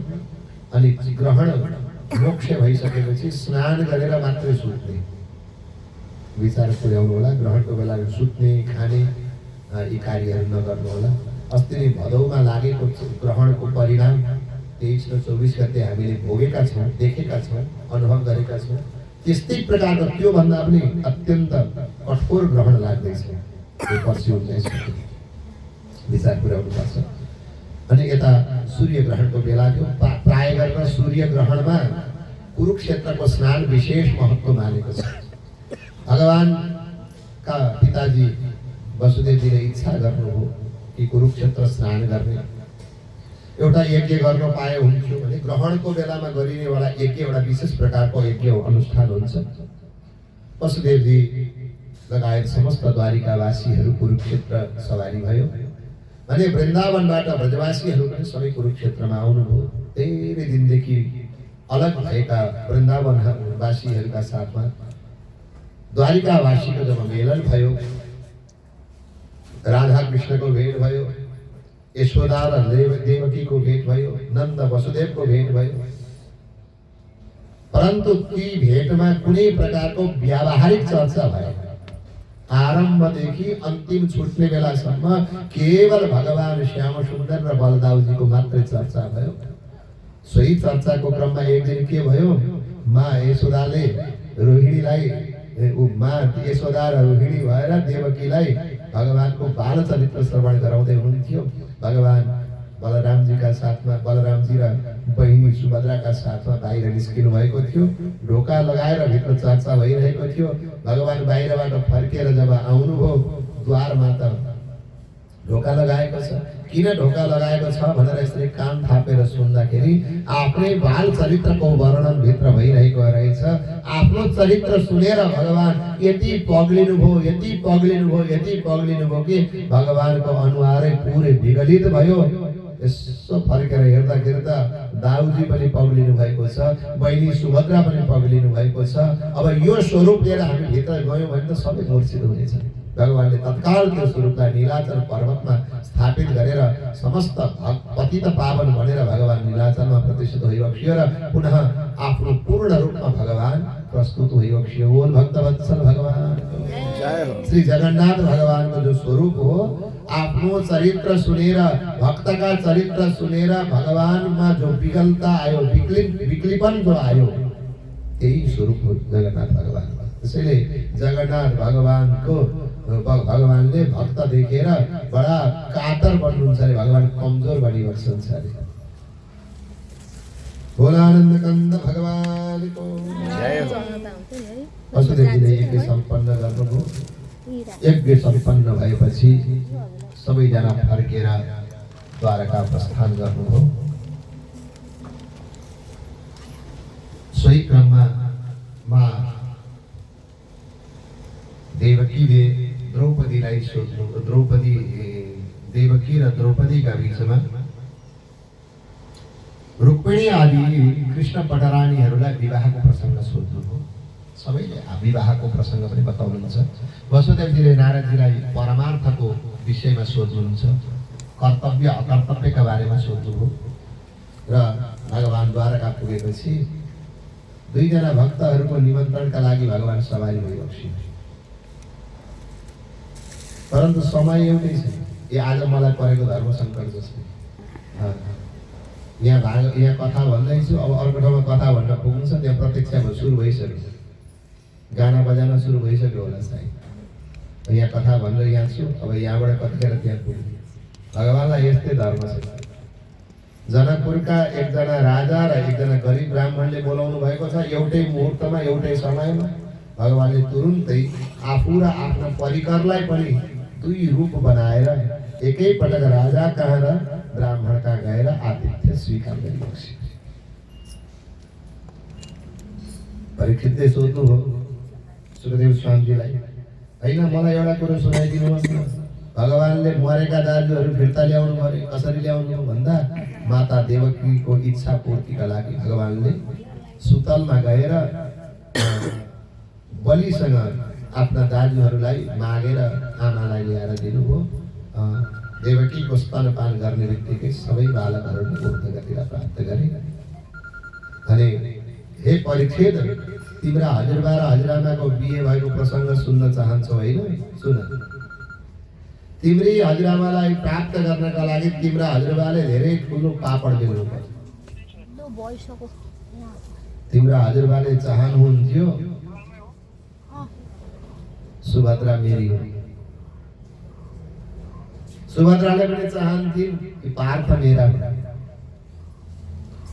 अनि ग्रहण मोक्ष भइसकेपछि स्नान गरेर मात्रै सुत्ने विचार पुर्याउनु होला। ग्रहणको बेला सुत्ने, खाने यी कार्यहरू नगर्नु होला। अस्ति नै भदौमा लागेको ग्रहणको परिणाम 23 र 24 गते हामीले भोगेका छौँ, देखेका छौँ, अनुभव गरेका छौँ। त्यस्तै प्रकारको त्योभन्दा पनि अत्यन्त कठोर ग्रहण लाग्दैछ यो पर्सि 19 गते। विचार पुर्याउनु पर्छ। अनि यता सूर्य ग्रहणको बेला थियो। प्राय गरेर सूर्य ग्रहणमा कुरुक्षेत्रको स्नान विशेष महत्त्व मानेको छ। भगवानका पिताजी वसुदेवजीले इच्छा गर्नुभयो कि कुरुक्षेत्र स्नान गर्ने एउटा यज्ञ गर्न पाए हुन्थ्यो भने। ग्रहणको बेलामा गरिनेवाला यज्ञ एउटा विशेष प्रकारको यज्ञ अनुष्ठान हुन्छ। वसुदेवजी लगायत समस्त द्वारिकावासीहरू कुरुक्षेत्र सवारी भयो भने वृन्दावनबाट ब्रजवासीहरू पनि सबै कुरुक्षेत्रमा आउनुभयो। धेरै दिनदेखि अलग भएका वृन्दावनवासीहरूका साथमा द्वारिकावासीको जब मेलन भयो, राधा कृष्णको भेट भयो, यशोदा र देवकीको भेट भयो, नन्द वसुदेवको भेट भयो। परन्तु ती भेटमा कुनै प्रकारको व्यावहारिक चर्चा भएन। आरम्भदेखि अन्तिम छुट्ने बेलासम्म केवल भगवान श्याम सुन्दर र बलदाउजीको मात्रै चर्चा भयो। सोही चर्चाको क्रममा एक दिन के भयो, माँ यशोदाले रोहिणीलाई, माँ यशोदा र रोहिणी भएर देवकीलाई भगवानको बाल चरित्र श्रवण गराउँदै हुनुहुन्थ्यो। भगवान बलरामजीका साथमा, बलरामजी र बहिनी सुभद्राका साथमा बाहिर निस्किनु भएको थियो। ढोका लगाएर भित्र चर्चा भइरहेको थियो। भगवान बाहिरबाट फर्केर जब आउनुभयो, द्वारमा त ढोका लगाएको छ। किन ढोका लगाएको छ भनेर यसरी कान थापेर सुन्दाखेरि आफ्नै बाल चरित्रको वर्णन भित्र भइरहेको रहेछ। आफ्नो चरित्र सुनेर भगवान यति पग्लिनु भयो, यति पग्लिनु भयो, यति पग्लिनु भयो कि भगवानको अनुहारै पुरै विगलित भयो। यसो फर्केर हेर्दाखेरि त दाउजी पनि पग्लिनु भएको छ, बहिनी सुभद्रा पनि पग्लिनु भएको छ। अब यो स्वरूप लिएर हामी भित्र गयौँ भने त सबै मूर्छित हुनेछ। भगवानले तत्काल त्यो स्वरूपलाई नीलाचल पर्वतमा स्थापित गरेर समस्त पतित पावन भनेर भगवान नीलाचलमा प्रतिष्ठित भइबक्सियो र पुनः आफ्नो पूर्ण रूपमा भगवान प्रस्तुत भइबक्सियो। बोल भक्तवत्सल भगवान जय हो। श्री जगन्नाथ भगवानको जो स्वरूप हो, आफ्नो चरित्र सुनेर, भक्तका चरित्र सुनेर भगवानमा जो विकलता आयो, विकलिपन जो आयो, त्यही स्वरूप हो जगन्नाथ भगवान। त्यसैले जगन्नाथ भगवानले भक्त देखेर बडा कातर बन्नुहुन्छ अरे, भगवान कमजोर बनिबस्नुहुन्छ अरे। भोलानन्द कन्द भगवानको जय हो। वसुदेवजीले यज्ञ सम्पन्न गर्नुभयो। यज्ञ सम्पन्न भएपछि सबैजना फर्केर द्वारका प्रस्थान गर्नुभयो। सोही क्रममा माँ देवकीले द्रौपदीलाई सोध्नु, देवकी र द्रौपदीका बिचमा रुक्मिणी आदि कृष्ण पटरानीहरूलाई विवाहको प्रसङ्ग सोध्नुभयो। सबैले विवाहको प्रसङ्ग पनि बताउनुहुन्छ। वसुदेवजीले नारदजीलाई परमार्थको विषयमा सोध्नुहुन्छ, कर्तव्य अकर्तव्यका बारेमा सोध्नुभयो। र भगवान द्वारका पुगेपछि दुईजना भक्तहरूको निमन्त्रणका लागि भगवान सवारी भइबक्सिन्। परन्तु समय एउटै छ। यो आज मलाई परेको धर्म सङ्कट जस्तै। यहाँ कथा भन्दैछु, अब अर्को ठाउँमा कथा भन्न पुग्छ, त्यहाँ प्रत्यक्ष सुरु भइसक्यो, गाना बजाना सुरु भइसक्यो होला सायद। यहाँ कथा भनेर यहाँ छु, अब यहाँबाट कतिखेर त्यहाँ पुग्यो। भगवानलाई यस्तै धर्म छ। जनकपुरका एकजना राजा र एकजना गरिब ब्राह्मणले बोलाउनु भएको छ। एउटै मुहुर्तमा एउटै समयमा भगवानले तुरुन्तै आफू र आफ्ना परिकरलाई पनि दुई रूप बनाएर एकै पटक राजा कहाँ र ब्राह्मण कहाँ गएर आतिथ्य स्वीकार गरिबक्से। परीक्षितले सोध्नुभयो सुखदेव स्वामीजीलाई, होइन मलाई एउटा कुरो सुनाइदिनुहोस् न, भगवानले मरेका दाजुहरू फिर्ता ल्याउनु पर्यो, कसरी ल्याउनु भन्दा माता देवकीको इच्छा पूर्तिका लागि भगवानले सुतलमा गएर बलिसँग आफ्ना दाजुहरूलाई मागेर आमालाई ल्याएर दिनुभयो। देवकीको स्तनपान गर्ने बित्तिकै सबै बालकहरूले ऊर्ध्वगतिलाई प्राप्त गरे। अनि हे परीक्षित, तिम्रा हजुरबा र हजुरआमाको बिहे भएको प्रसङ्ग सुन्न चाहन्छौ होइन? सुन, तिम्री हजुरआमालाई प्राप्त गर्नका लागि तिम्रा हजुरबाले धेरै ठुलो पापड दिनु पर्छ। तिम्रा हजुरबाले चाहनुहुन्थ्यो सुभद्रा मेरी हो, सुभद्राले पनि चाहन्थिन् कि पार्थ मेरा हो।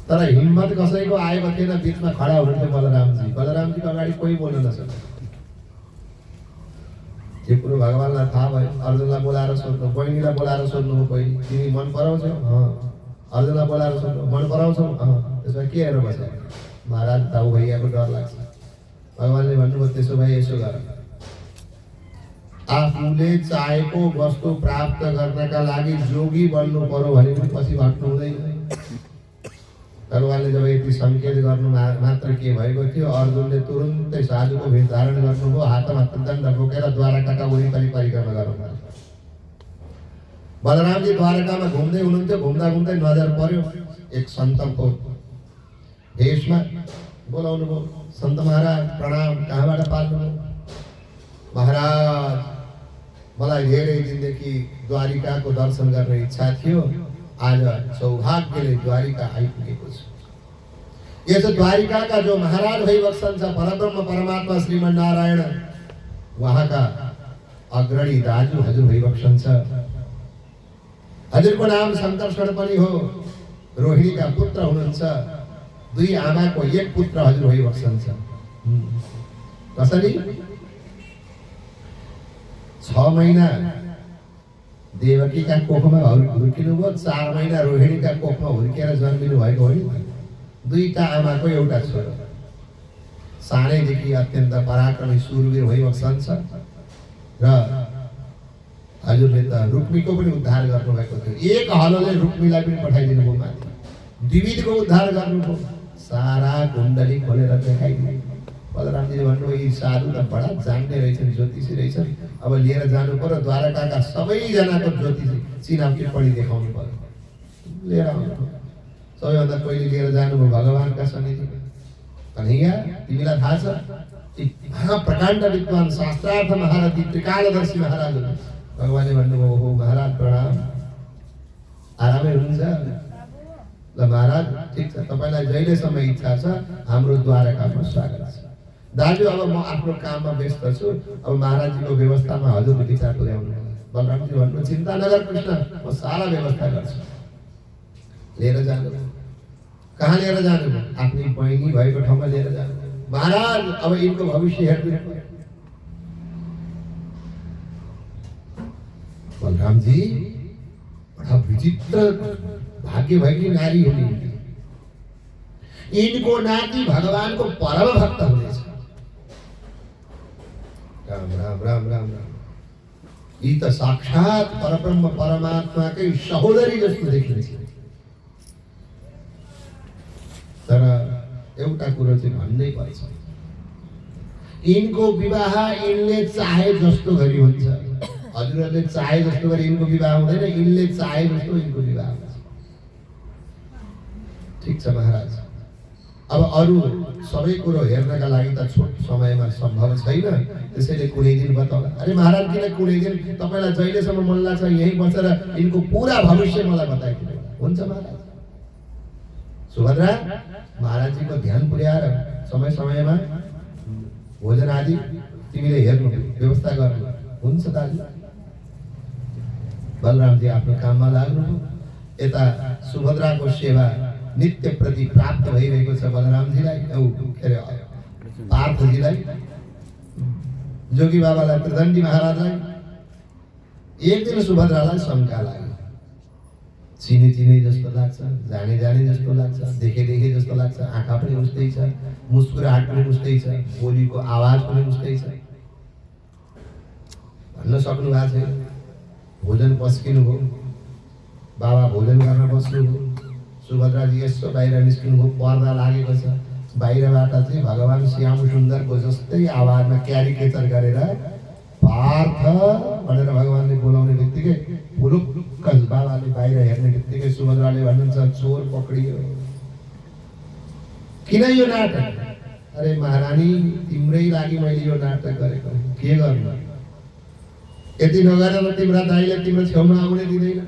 तर हिम्मत कसैको आएको थिएन, बिचमा खडा हुनुहुन्थ्यो बलरामजी। बलरामजीको अगाडि कोही बोल्न नसक्यो। यो कुरो भगवानलाई थाहा भयो। अर्जुनलाई बोलाएर सोध्नु, बहिनीलाई बोलाएर सोध्नु, बहिनी तिमी मन पराउँछौ? अर्जुनलाई बोलाएर सोध्नु, मन पराउँछौ? त्यसमा के हेरेर बस्यो? महाराज दाउ भैयाको डर लाग्छ। भगवानले भन्नुभयो त्यसो भए यसो गर, आफूले चाहेको वस्तु प्राप्त गर्नका लागि जोगी बन्नु पर्यो भने पनि पछि भट्नु हुँदैन। भगवानले जब यति सङ्केत गर्नु मात्र के भएको थियो, अर्जुनले तुरुन्तै साधुको भेष धारण गर्नुभयो, हातमा दण्ड बोकेर द्वारकाका वरिपरि परिक्रमा गर्नुभयो। बलरामजी द्वारकामा घुम्दै हुनुहुन्थ्यो, घुम्दा घुम्दै नजर पर्यो एक सन्तको भेषमा। बोलाउनु भयो, सन्त महाराज प्रणाम, कहाँबाट पाल्नुभयो? महाराज मलाई धेरै दिनदेखि द्वारिकाको दर्शन गर्ने इच्छा थियो, आज सौभाग्यले द्वारिका आइपुगेको छु। यस द्वारिकाका जो महाराज भइबस्छन् परब्रह्म परमात्मा श्रीमन्नारायण, उहाँका अग्रणी दाजु हजुर भइबस्छन्। हजुरको नाम शङ्कर्षण पनि हो, रोहिणीका पुत्र हुनुहुन्छ। दुई आमाको एक पुत्र हजुर भइबस्छन्। कसरी? 6 महिना देवकीका कोखमा हुर्किनु भयो, 4 महिना रोहिणीका कोखमा हुर्किएर जन्मिनु भएको हो नि। दुईटा आमाको एउटा छोरो, सानैदेखि अत्यन्त पराक्रमी सुरवीर भइबस्छन्। र हजुरले त रुक्मीको पनि उद्धार गर्नुभएको थियो। एक हलोले रुक्मीलाई पनि पठाइदिनु भयो माथि, द्विविधको उद्धार गर्नुभयो, सारा कुण्डली खोलेर देखाइदिनु। बलरामजीले भन्नुभयो यी साधु त बडा जान्ने रहेछन्, ज्योतिषी रहेछन्, अब लिएर जानु पर्यो, द्वारकाका सबैजनाको ज्योतिषी चिनाव टिप्पणी देखाउनु पर्यो। लिएर आउनु, सबैभन्दा पहिले लिएर जानुभयो भगवानका सन्निधि। कन्हैया तिमीलाई थाहा छ महाप्रकाण्ड विद्वान शास्त्रार्थ महारथी त्रिकालदर्शी महाराज। भगवानले भन्नुभयो हो महाराज प्रणाम, आरामै हुनुहुन्छ? ल महाराज ठिक छ, तपाईँलाई जहिलेसम्म इच्छा छ हाम्रो द्वारकामा स्वागत छ। दाजु अब म आफ्नो काममा व्यस्त छु, अब महाराजजीको व्यवस्थामा हजुरले विचार पुर्याउनु। बलरामजी भन्नु चिन्ता नगर कृष्ण, म सारा व्यवस्था गर्छु। लिएर जानु, कहाँ लिएर जानु? आफ्नै बहिनी भएको ठाउँमा लिएर जानु। महाराज अब यिनको भविष्य हेर्नु। बलराम जी बड़ा विचित्र भाग्य भएकी नारी हुनुहुन्थ्यो। यिनको नाति भगवानको परम भक्त हुनेछ। राम राम राम राम राम। यी त साक्षात परब्रह्म परमात्माकै सहोदरी जस्तो देखिन्छ। तर एउटा कुरो चाहिँ भन्नै पर्छ, यिनको विवाह यिनले चाहे जस्तो गरी हुन्छ। हजुरहरूले चाहे जस्तो गरी यिनको विवाह हुँदैन, यिनले चाहे जस्तो यिनको विवाह हुन्छ। ठिक छ महाराज, अब अरू सबै कुरो हेर्नका लागि त छोटो समयमा सम्भव छैन, त्यसैले कुनै दिन बताउला। अरे महाराज किन कुनै दिन, तपाईँलाई जहिलेसम्म मन लाग्छ यहीँ बसेर यिनको पुरा भविष्य मलाई बताइदिनु। हुन्छ महाराज। सुभद्रा, महाराजजीको ध्यान पुर्याएर समय समयमा भोजन आदि तिमीले हेर्नु, व्यवस्था गर्नु। हुन्छ दाजु। बलरामजी आफ्नो काममा लाग्नु। यता सुभद्राको सेवा नित्य प्रति प्राप्त भइरहेको छ बलरामजीलाई, के अरे पार्थजीलाई, जोगी बाबालाई, त्रिदण्डी महाराजलाई। एक दिन सुभद्रालाई शङ्का लाग्यो। चिने चिने जस्तो लाग्छ, जाने जाने जस्तो लाग्छ, देखे देखे जस्तो लाग्छ। आँखा पनि उस्तै छ, मुस्कुराहट पनि उस्तै छ, बोलीको आवाज पनि उस्तै छ। भन्न सक्नु भएको छैन। भोजन पस्किनु भयो, बाबा भोजन गर्न बस्नुभयो। सुभद्राजी यसो बाहिर निस्किनु भयो, पर्दा लागेको छ। बाहिरबाट चाहिँ भगवान श्याम सुन्दरको जस्तै आवाजमा क्यारिकेचर गरेर पार्थ भनेर भगवानले बोलाउने बित्तिकै फुलुक्क बाबाले बाहिर हेर्ने बित्तिकै सुभद्राले भन्नुहुन्छ, चोर पक्रियो। किन यो नाटक? अरे महारानी, तिम्रै लागि मैले यो नाटक गरेको। के गर्नु? यति नगरेर तिम्रा दाइले तिम्रो छेउमा आउनै दिँदैन।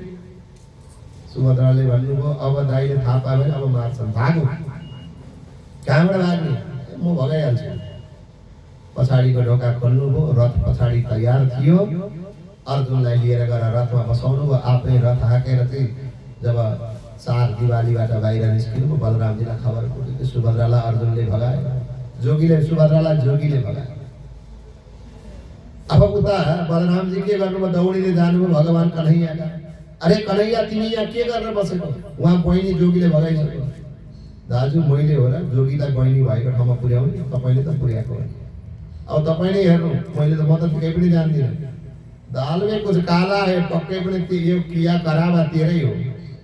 सुभद्राले भन्नुभयो, अब दाइले थाहा पायो भने अब मार्छन्, भागो। कहाँबाट भाग्ने? म भगाइहाल्छु। पछाडिको ढोका खोल्नुभयो, रथ पछाडि तयार थियो। अर्जुनलाई लिएर गएर रथमा बसाउनु भयो। आफै रथ हाकेर चाहिँ जब चार दिवालीबाट बाहिर निस्किनु भयो, बलरामजीलाई खबर पुग्यो। सुभद्रालाई अर्जुनले भगायो, जोगीले सुभद्रालाई जोगीले भगायो। अब उता बलरामजी के गर्नुभयो? दौडीले जानुभयो भगवान कन्हैयाका। अरे कन्हैया, तिमी यहाँ के गरेर बसेको? उहाँ बहिनी जोगीले भगाइसक्यो। दाजु, मैले हो र जोगीलाई बहिनी भएको ठाउँमा पुर्याउने? तपाईँले त पुर्याएको हो। अब तपाईँ नै हेर्नु, मैले त म त केही पनि जान्दिनँ। दाल में कुछ काला है, पक्के पनि यो किया करावा तेरै हो।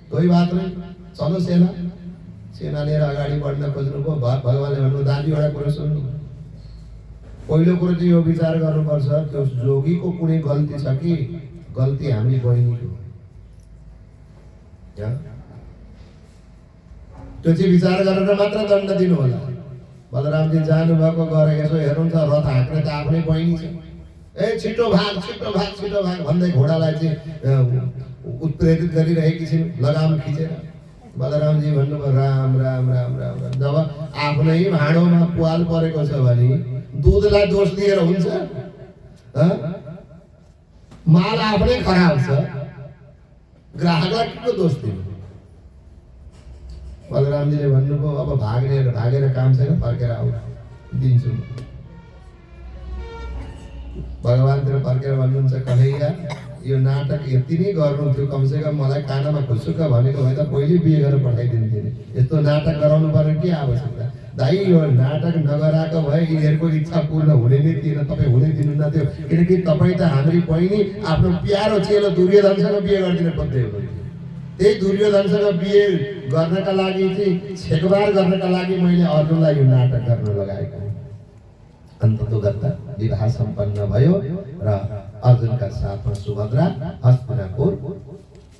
कोही बात नहीं, चलो सेना। सेना लिएर अगाडि बढ्न खोज्नुभयो। भगवानले भन्नुभयो, दाजु एउटा कुरा सुन्नु। पहिलो कुरो चाहिँ यो विचार गर्नुपर्छ, त्यो जोगीको कुनै गल्ती छ कि गल्ती हामी बहिनीको? त्यो चाहिँ विचार गरेर मात्र दण्ड दिनु होला। बलरामजी जानुभएको गएर यसो हेर्नुहुन्छ, रथ हाँक्ने त आफ्नै बहिनी छ। ए छिटो भाग, छिटो भाग, छिटो भाग भन्दै घोडालाई चाहिँ उत्प्रेरित गरिरहेकी छिन्, लगाम खिचेर। बलरामजी भन्नुभयो, राम राम राम राम राम। जब आफ्नै भाँडोमा पुवाल परेको छ भने दुधलाई दोष दिएर हुन्छ? माल आफ्नै खराब छ, ग्राहकलाई के दोष दिनु? बलरामजीले भन्नुभयो, अब भागेर काम छैन, फर्केर आऊ, दिन्छु। भगवानतिर फर्केर भन्नुहुन्छ, कन्हैया, यो नाटक यति नै गर्नु थियो, कमसेकम मलाई कानामा खुसुक्क भनेको भए त पहिले बिहे गरेर पठाइदिन्थेँ नि। यस्तो नाटक गराउनु पर्ने के आवश्यकता? दाइ, यो नाटक नगराएको भए यिनीहरूको इच्छा पूर्ण हुने नै थिएन, तपाईँ हुनै दिनुहुन्न थियो। किनकि तपाईँ त हाम्री बहिनी आफ्नो प्यारो चेलो दुर्योधनसँग बिहे गरिदिन खोज्दै हुनुहुन्थ्यो। त्यही दुर्योधनसँग बिहे गर्नका लागि चाहिँ छेकबार गर्नका लागि मैले अर्जुनलाई यो नाटक गर्न लगाएको। अन्ततोगत्ता विवाह सम्पन्न भयो र अर्जुनका साथमा सुभद्रा हस्तिनापुर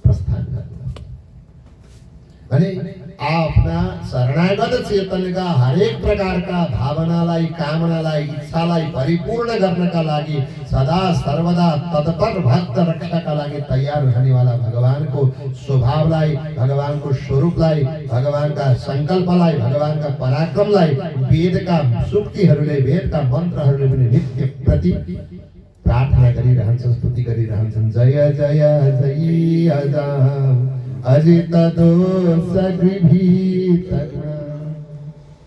प्रस्थान गर्नु। भने आफ्ना शरणागत चेतनका हरेक प्रकारका भावनालाई, कामनालाई, इच्छालाई परिपूर्ण गर्नका लागि सदा सर्वदा तत्पर भक्त रक्षाका लागि तयार रहनेवाला भगवानको स्वभावलाई, भगवानको स्वरूपलाई, भगवानका संकल्पलाई, भगवानका पराक्रमलाई वेदका सूक्तिहरूले, वेदका मन्त्रहरूले पनि नित्य प्रति प्रार्थना गरिरहन्छन्, स्तुति गरिरहन्छन्। जय जय जय अजित दोष गृभीत।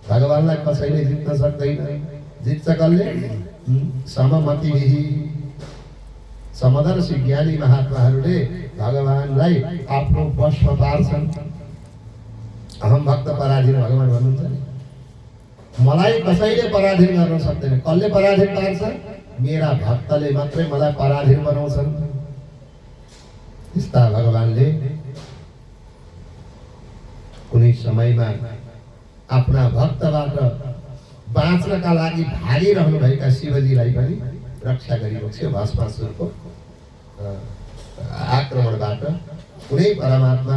भगवानलाई कसैले जित्न सक्दैन। जित्छ कसले? सममतिभिः। समदर्शी ज्ञानी महात्माहरूले भगवानलाई आफ्नो वशमा पार्छन्। अहम भक्त पराधीन भगवान भन्नुहुन्छ नि, मलाई कसैले पराधीन गर्न सक्दैन। कसले पराधीन पार्छ? मेरा भक्तले मात्रै मलाई पराधीन बनाउँछन्। त्यस्ता भगवानले कुनै समयमा आफ्ना भक्तबाट बाँच्नका लागि भागिरहनु भएका शिवजीलाई पनि रक्षा गरिबक्स्यो भस्मासुरको आक्रमणबाट। कुनै परमात्मा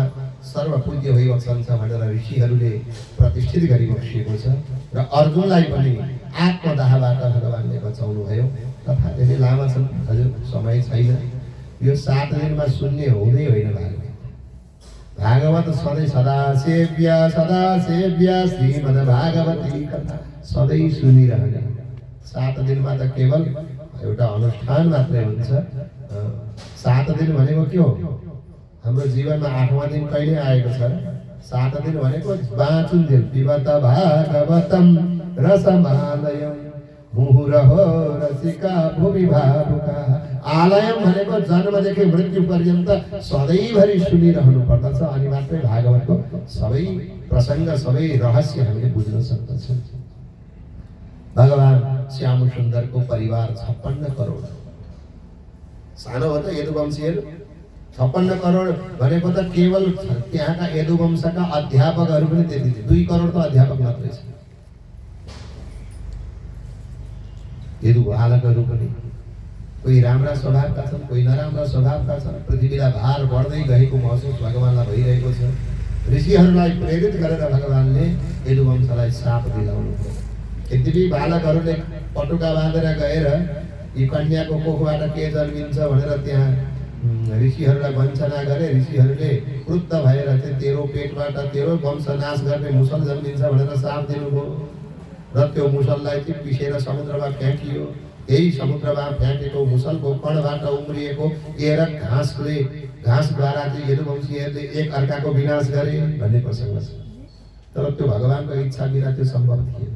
सर्वपूज्य भइबक्सन्छ भनेर ऋषिहरूले प्रतिष्ठित गरिबक्सिएको छ र अर्जुनलाई पनि आत्मदाहबाट भगवानले बचाउनु भयो। कथा धेरै लामा छन्, हजुर समय छैन। यो 7 दिनमा सुन्ने हुँदै होइन। भागवत सधैँ सदा सेव्य श्रीमद् भागवती कथा सधैँ सुनिरहने। 7 दिनमा त केवल एउटा अनुष्ठान मात्रै हुन्छ। 7 दिन भनेको के हो? हाम्रो जीवनमा 8वाँ दिन कहिले आएको छ? 7 दिन भनेको बाँचुन्जेल पिबत भागवतम रसमालयम मुहुरहो रसिका भूमि भावुका। आलयम भनेको जन्मदेखि मृत्यु पर्यन्त सधैँभरि सुनिरहनु पर्दछ, अनि मात्रै भागवतको सबै प्रसङ्ग सबै रहस्य हामीले बुझ्न सक्दछौँ। भगवान श्याम सुन्दरको परिवार 56 करोड। सानो हो त यदुवंशीहरू। 56 करोड भनेको त केवल त्यहाँका यदुवंशका अध्यापकहरू पनि त्यति थिए। 2 करोड त अध्यापक मात्रै छ। यदु बालकहरू पनि कोही राम्रा स्वभावका छन्, कोही नराम्रा स्वभावका छन्। पृथ्वीलाई भार बढ्दै गएको महसुस भगवानलाई भइरहेको छ। ऋषिहरूलाई प्रेरित गरेर भगवानले यदुवंशलाई शाप दिलाउनु पर्यो। यद्यपि बालकहरूले पटुका बाँधेर गएर यी कन्याको कोखबाट के जन्मिन्छ भनेर त्यहाँ ऋषिहरूलाई वञ्चना गरे। ऋषिहरूले क्रुद्ध भएर चाहिँ तेरो पेटबाट तेरो वंश नाश गर्ने मुसल जन्मिन्छ भनेर शाप दिनुभयो र त्यो मुसललाई चाहिँ पिसेर समुद्रमा फ्याँकियो। यही समुद्रमा फ्याँकेको मुसलको कणबाट उम्रिएको एरक घाँसद्वारा चाहिँ यदुवंशीहरूले एक अर्काको विनाश गरे भन्ने प्रसङ्ग छ। तर त्यो भगवानको इच्छा बिना त्यो सम्भव थिएन।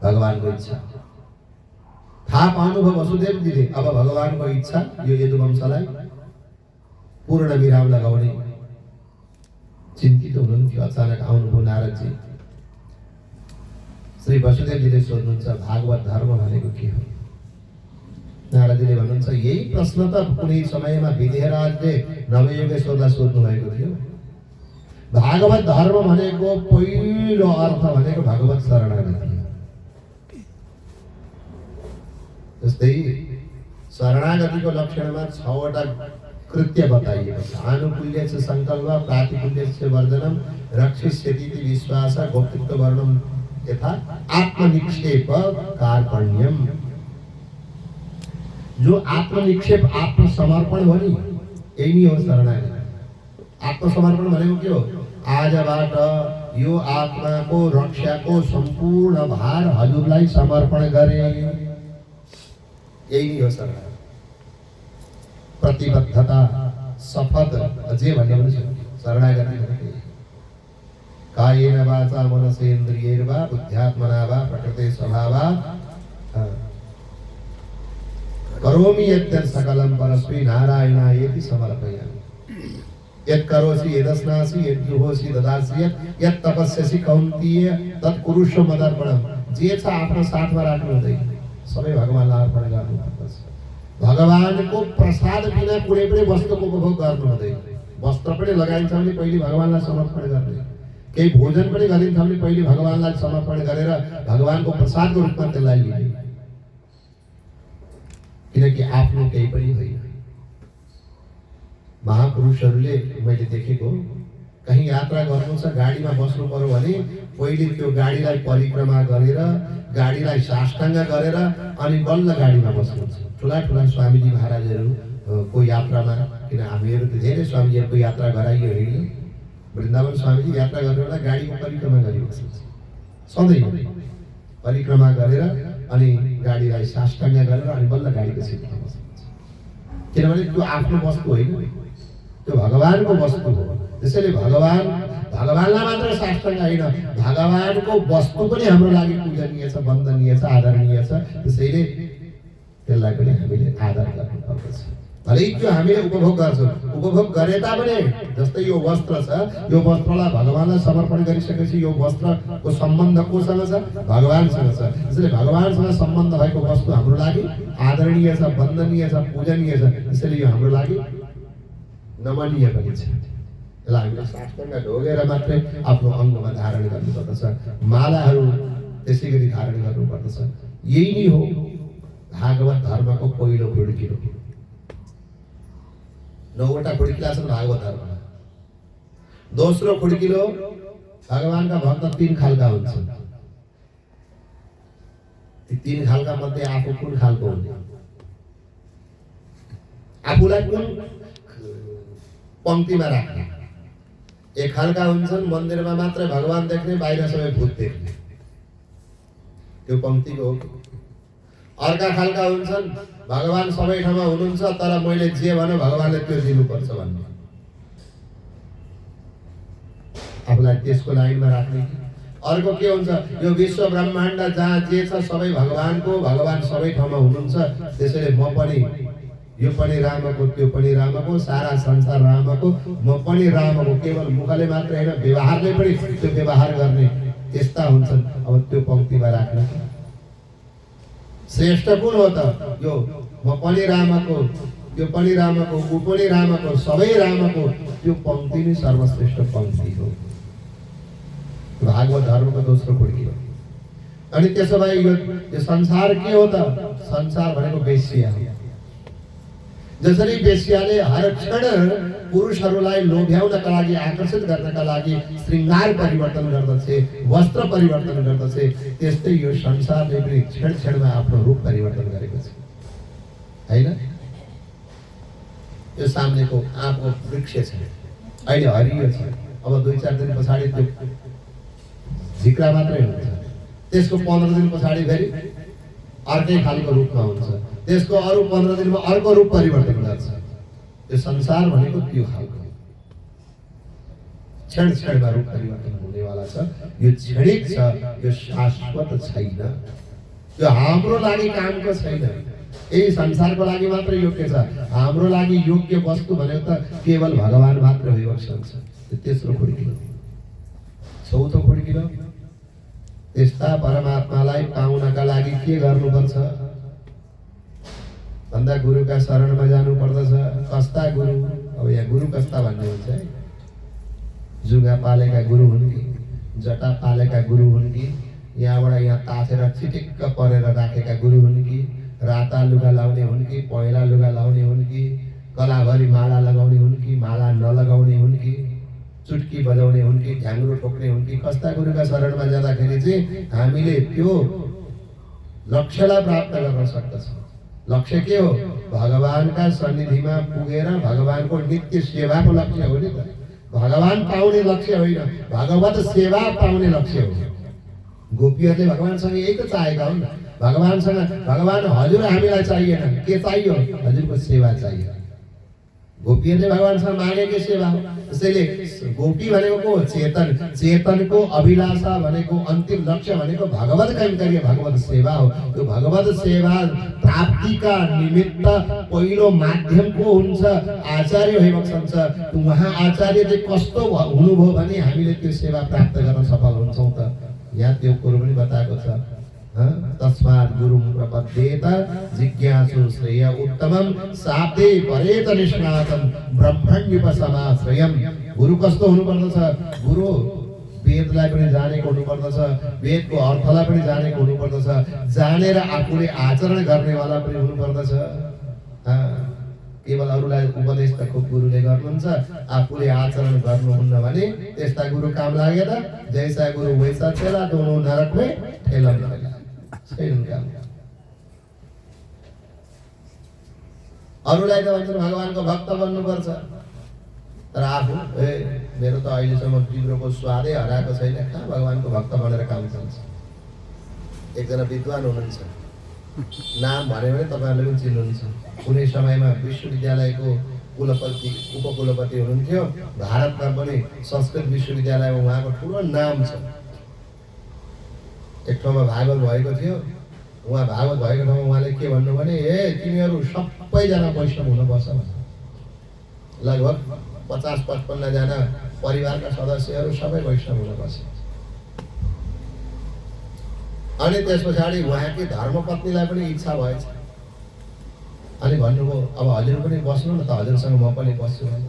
भगवानको इच्छा थाहा पाउनुभयो वसुदेवजीले। अब भगवानको इच्छा यो यदुवंशलाई पूर्ण विराम लगाउने। चिन्तित हुनुहुन्थ्यो। अचानक आउनुभयो नारदजी। श्री वसुदेवजीले सोध्नुहुन्छ भागवत धर्म भनेको के हो? नारदजीले भन्नुहुन्छ यही प्रश्न त कुनै समयमा विदेहराजले नवयोगेश्वरलाई सोध्नु भएको थियो। भागवत धर्म भनेको पहिलो अर्थ भनेको भगवत शरणागति। जस्तै शरणागतिको लक्षणमा 6वटा कृत्य बताइएको छ। आनुकूल्य च संकल्प, प्रातिकूल्य च वर्जनम, रक्षिष्यति विश्वास, गोप्तृत्व वर्णम यथा आत्मनिक्षेप कार्पण्यम। जो आत्मनिक्षेप आत्मसमर्पण हो नि, यही नै हो शरणागति। आत्मसमर्पण भनेको के हो? आजबाट यो आत्माको रक्षाको सम्पूर्ण भार हजुरलाई समर्पण गरे। यही नै हो शरणागति। प्रतिबद्धता, शपथ जे भन्ने पनि शरणागति भनेको। कायेन वाचा मनसेन्द्रियैर्वा बुद्ध्यात्मना वा प्रकृते स्वभावात् करोमि यद्यत् सकलं परस्मै नारायणायेति समर्पयामि। यत् करोसि यदस्नासि यद्जुहोसि ददासि यत् तपस्यसि कौन्तेय तत् कुरुष्व मदर्पणम। जे छ आफ्नो साथमा राख्नु हुँदैन, सबै भगवानलाई अर्पण गर्नुपर्छ। भगवानको प्रसाद बिना कुनै पनि वस्तुको उपभोग गर्नु हुँदैन। वस्त्र पनि लगाइन्छ भने पहिले भगवानलाई समर्पण गर्ने। केही भोजन पनि गरिन्छ भने पहिले भगवानलाई समर्पण गरेर भगवानको प्रसादको रूपमा त्यसलाई लिने। किनकि आफ्नो केही पनि होइन। महापुरुषहरूले मैले देखेको कहीँ यात्रा गर्नु छ, गाडीमा बस्नु पर्यो भने पहिले त्यो गाडीलाई परिक्रमा गरेर गाडीलाई साष्टाङ्ग गरेर अनि बल्ल गाडीमा बस्नुहुन्छ। ठुला ठुला स्वामीजी महाराजहरूको यात्रामा, किन हामीहरू त धेरै स्वामीजीहरूको यात्रा गराइयो हिँड्यो। वृन्दावन स्वामीजी यात्रा गर्ने बेला गाडीको परिक्रमा गरिबस्नुहुन्छ। सधैँ परिक्रमा गरेर अनि गाडीलाई साष्टाङ्ग गरेर अनि बल्ल गाडीको सिटमा बस्नुहुन्छ। किनभने त्यो आफ्नो वस्तु होइन, त्यो भगवानको वस्तु हो। त्यसैले भगवानलाई मात्र साष्टाङ्ग होइन, भगवानको वस्तु पनि हाम्रो लागि पूजनीय छ, वन्दनीय छ, आदरणीय छ। त्यसैले त्यसलाई पनि हामीले आदर गर्नुपर्दछ। भलै त्यो हामीले उपभोग गर्छौँ, उपभोग गरे तापनि जस्तै यो वस्त्र छ, यो वस्त्रलाई भगवानलाई समर्पण गरिसकेपछि यो वस्त्रको सम्बन्ध कोसँग छ? भगवानसँग छ। त्यसैले भगवानसँग सम्बन्ध भएको वस्तु हाम्रो लागि आदरणीय छ, वन्दनीय छ, पूजनीय छ। त्यसैले यो हाम्रो लागि नमनीय पनि छ। यसलाई हामीले साष्टाङ्ग ढोगेर मात्रै आफ्नो अङ्गमा धारण गर्नुपर्दछ। मालाहरू त्यसै गरी धारण गर्नुपर्दछ। यही नै हो भागवत धर्मको पहिलो खुड्किलो। 9वटा खुड्किला छन् भागवत धर्ममा। दोस्रो खुड्किलो, भगवानका भक्त 3 खालका हुन्छन्। ती 3 खालका मध्ये आफू कुन खालको हुने? आफूलाई कुन पंक्तिमा राख्ने? एक खालका हुन्छन् मन्दिरमा मात्रै भगवान देख्ने, बाहिर सबै भूत देख्ने, त्यो पंक्तिको हो। अर्का खालका हुन्छन् भगवान सबै ठाउँमा हुनुहुन्छ तर मैले जे भने भगवानले त्यो दिनुपर्छ भन्ने, आफूलाई त्यसको लाइनमा राख्ने। अर्को के हुन्छ, यो विश्व ब्रह्माण्ड जहाँ जे छ सबै भगवानको, भगवान सबै ठाउँमा हुनुहुन्छ, त्यसैले म पनि, यो पनि रामको, त्यो पनि रामको, सारा संसार रामको, म पनि रामको। केवल मुखले मात्र हैन, व्यवहारले पनि त्यो व्यवहार गर्ने, त्यस्ता हुन्छन्। अब त्यो पंक्तिमा राख्न श्रेष्ठ कुन हो त? यो म पनि रामको, त्यो पनि रामको, ऊ पनि रामको, सबै रामको, त्यो पंक्ति नै सर्वश्रेष्ठ पंक्ति हो। भागवत धर्मको दोस्रो खुड्की हो। अनि त्यसो भए यो संसार के हो त? संसार भनेको वेश्या हो। जसरी वेश्याले हर क्षण पुरुषहरूलाई लोभ्याउनका लागि, आकर्षित गर्नका लागि श्रृंगार परिवर्तन गर्दछ, वस्त्र परिवर्तन गर्दछ, त्यस्तै यो संसारले पनि क्षण क्षणमा आफ्नो रूप परिवर्तन गरेको छ, हैन? यो सामनेको आँपको वृक्ष छ, अहिले हरियो छ, अब 2-4 दिन पछाडि त्यो झिक्रा मात्रै हुन्छ। त्यसको 15 दिन पछाडि फेरि अर्कै खालको रूपमा हुन्छ, त्यसको अरु 15 दिनमा अर्को रूप परिवर्तन गर्छ। यो संसार भनेको त्यो खालको क्षण क्षणमा रूप परिवर्तन हुनेवाला छ। यो क्षणिक छ, यो शाश्वत छैन, यो हाम्रो लागि कामको छैन। यही संसारको लागि मात्र योग्य छ। हाम्रो लागि योग्य वस्तु भनेको त केवल भगवान मात्र हो सक्छ। तेस्रो खुड्किलो। चौथो खुड्किलो, त्यस्ता परमात्मालाई पाउनका लागि के गर्नुपर्छ भन्दा गुरुका शरणमा जानु पर्दछ। कस्ता गुरु? अब यहाँ गुरु कस्ता भन्ने हुन्छ है, जुगा पालेका गुरु हुन् कि, जटा पालेका गुरु हुन् कि, यहाँबाट यहाँ ताछेर चिटिक्क परेर राखेका गुरु हुन् कि, राता लुगा लाउने हुन् कि, पहेँला लुगा लाउने हुन् कि, कलाभरि माला लगाउने हुन् कि, माला नलगाउने हुन् कि, चुटकी बजाउने हुन् कि, ढ्याङ्ग्रो ठोक्ने हुन् कि? कस्ता गुरुका शरणमा जाँदाखेरि चाहिँ हामीले त्यो लक्ष्यलाई प्राप्त गर्न सक्दछौँ। लक्ष्य के हो? भगवानका सन्निधिमा पुगेर भगवानको नित्य सेवाको लक्ष्य हो नि त। भगवान पाउने लक्ष्य होइन, भगवत सेवा पाउने लक्ष्य हो। गोपीहरूले भगवानसँग यही त चाहेका हुन्। भगवानसँग, भगवान हजुर हामीलाई चाहिएन, के चाहियो? हजुरको सेवा चाहियो। गोपीहरूले भगवानसँग मागेको सेवा हो। त्यसैले गोपी भनेको को? चेतन। चेतनको अभिलाषा भनेको, अन्तिम लक्ष्य भनेको भगवत कैंकर्य, भगवत सेवा हो। त्यो भगवत सेवा प्राप्तिका निमित्त पहिलो माध्यम को हुन्छ? आचार्य भइबक्सन्छ। उहाँ आचार्य चाहिँ कस्तो हुनुभयो भने हामीले त्यो सेवा प्राप्त गर्न सफल हुन्छौँ त। यहाँ त्यो कुरो पनि बताएको छ। तस्मात् गुरुं प्रपद्येत जिज्ञासु श्रेय उत्तमं शाब्दे परेत निष्णातं ब्रह्मण्युपसमाश्रयम्। गुरु कस्तो हुनुपर्दछ? गुरु वेदलाई पनि जानेको हुनुपर्दछ, वेदको अर्थलाई पनि जानेको हुनुपर्दछ, जानेर आफूले आचरण गर्नेवाला पनि हुनुपर्दछ। केवल अरूलाई उपदेश त गुरुले गर्नुहुन्छ, आफूले आचरण गर्नुहुन्न भने त्यस्ता गुरु काम लाग्यो त? जैसा गुरु वैसा चेला, दोनों नरक में ठेला मिलेगा। अरूलाई त भन्छन् भगवानको भक्त बन्नुपर्छ, तर आफू मेरो त अहिलेसम्म जिब्रोको स्वादै हराएको छैन, कहाँ भगवानको भक्त बनेर काम चल्छ। एकजना विद्वान हुनुहुन्छ, नाम भन्यो भने तपाईँहरूले पनि चिन्नुहुन्छ। कुनै समयमा विश्वविद्यालयको कुलपति, उपकुलपति हुनुहुन्थ्यो। भारतमा पनि संस्कृत विश्वविद्यालयमा उहाँको ठुलो नाम छ। एक ठाउँमा भागवत भएको थियो। उहाँ भागवत भएको ठाउँमा उहाँले के भन्नु भने, ए तिमीहरू सबैजना वैष्णव हुनुपर्छ भन्छ। लगभग 50-55 जना परिवारका सदस्यहरू सबै वैष्णव हुनुपर्छ। अनि त्यस पछाडि उहाँकी धर्मपत्नीलाई पनि इच्छा भएछ। अनि भन्नुभयो अब हजुर पनि बस्नु न त, हजुरसँग म पनि बस्छु भन्दा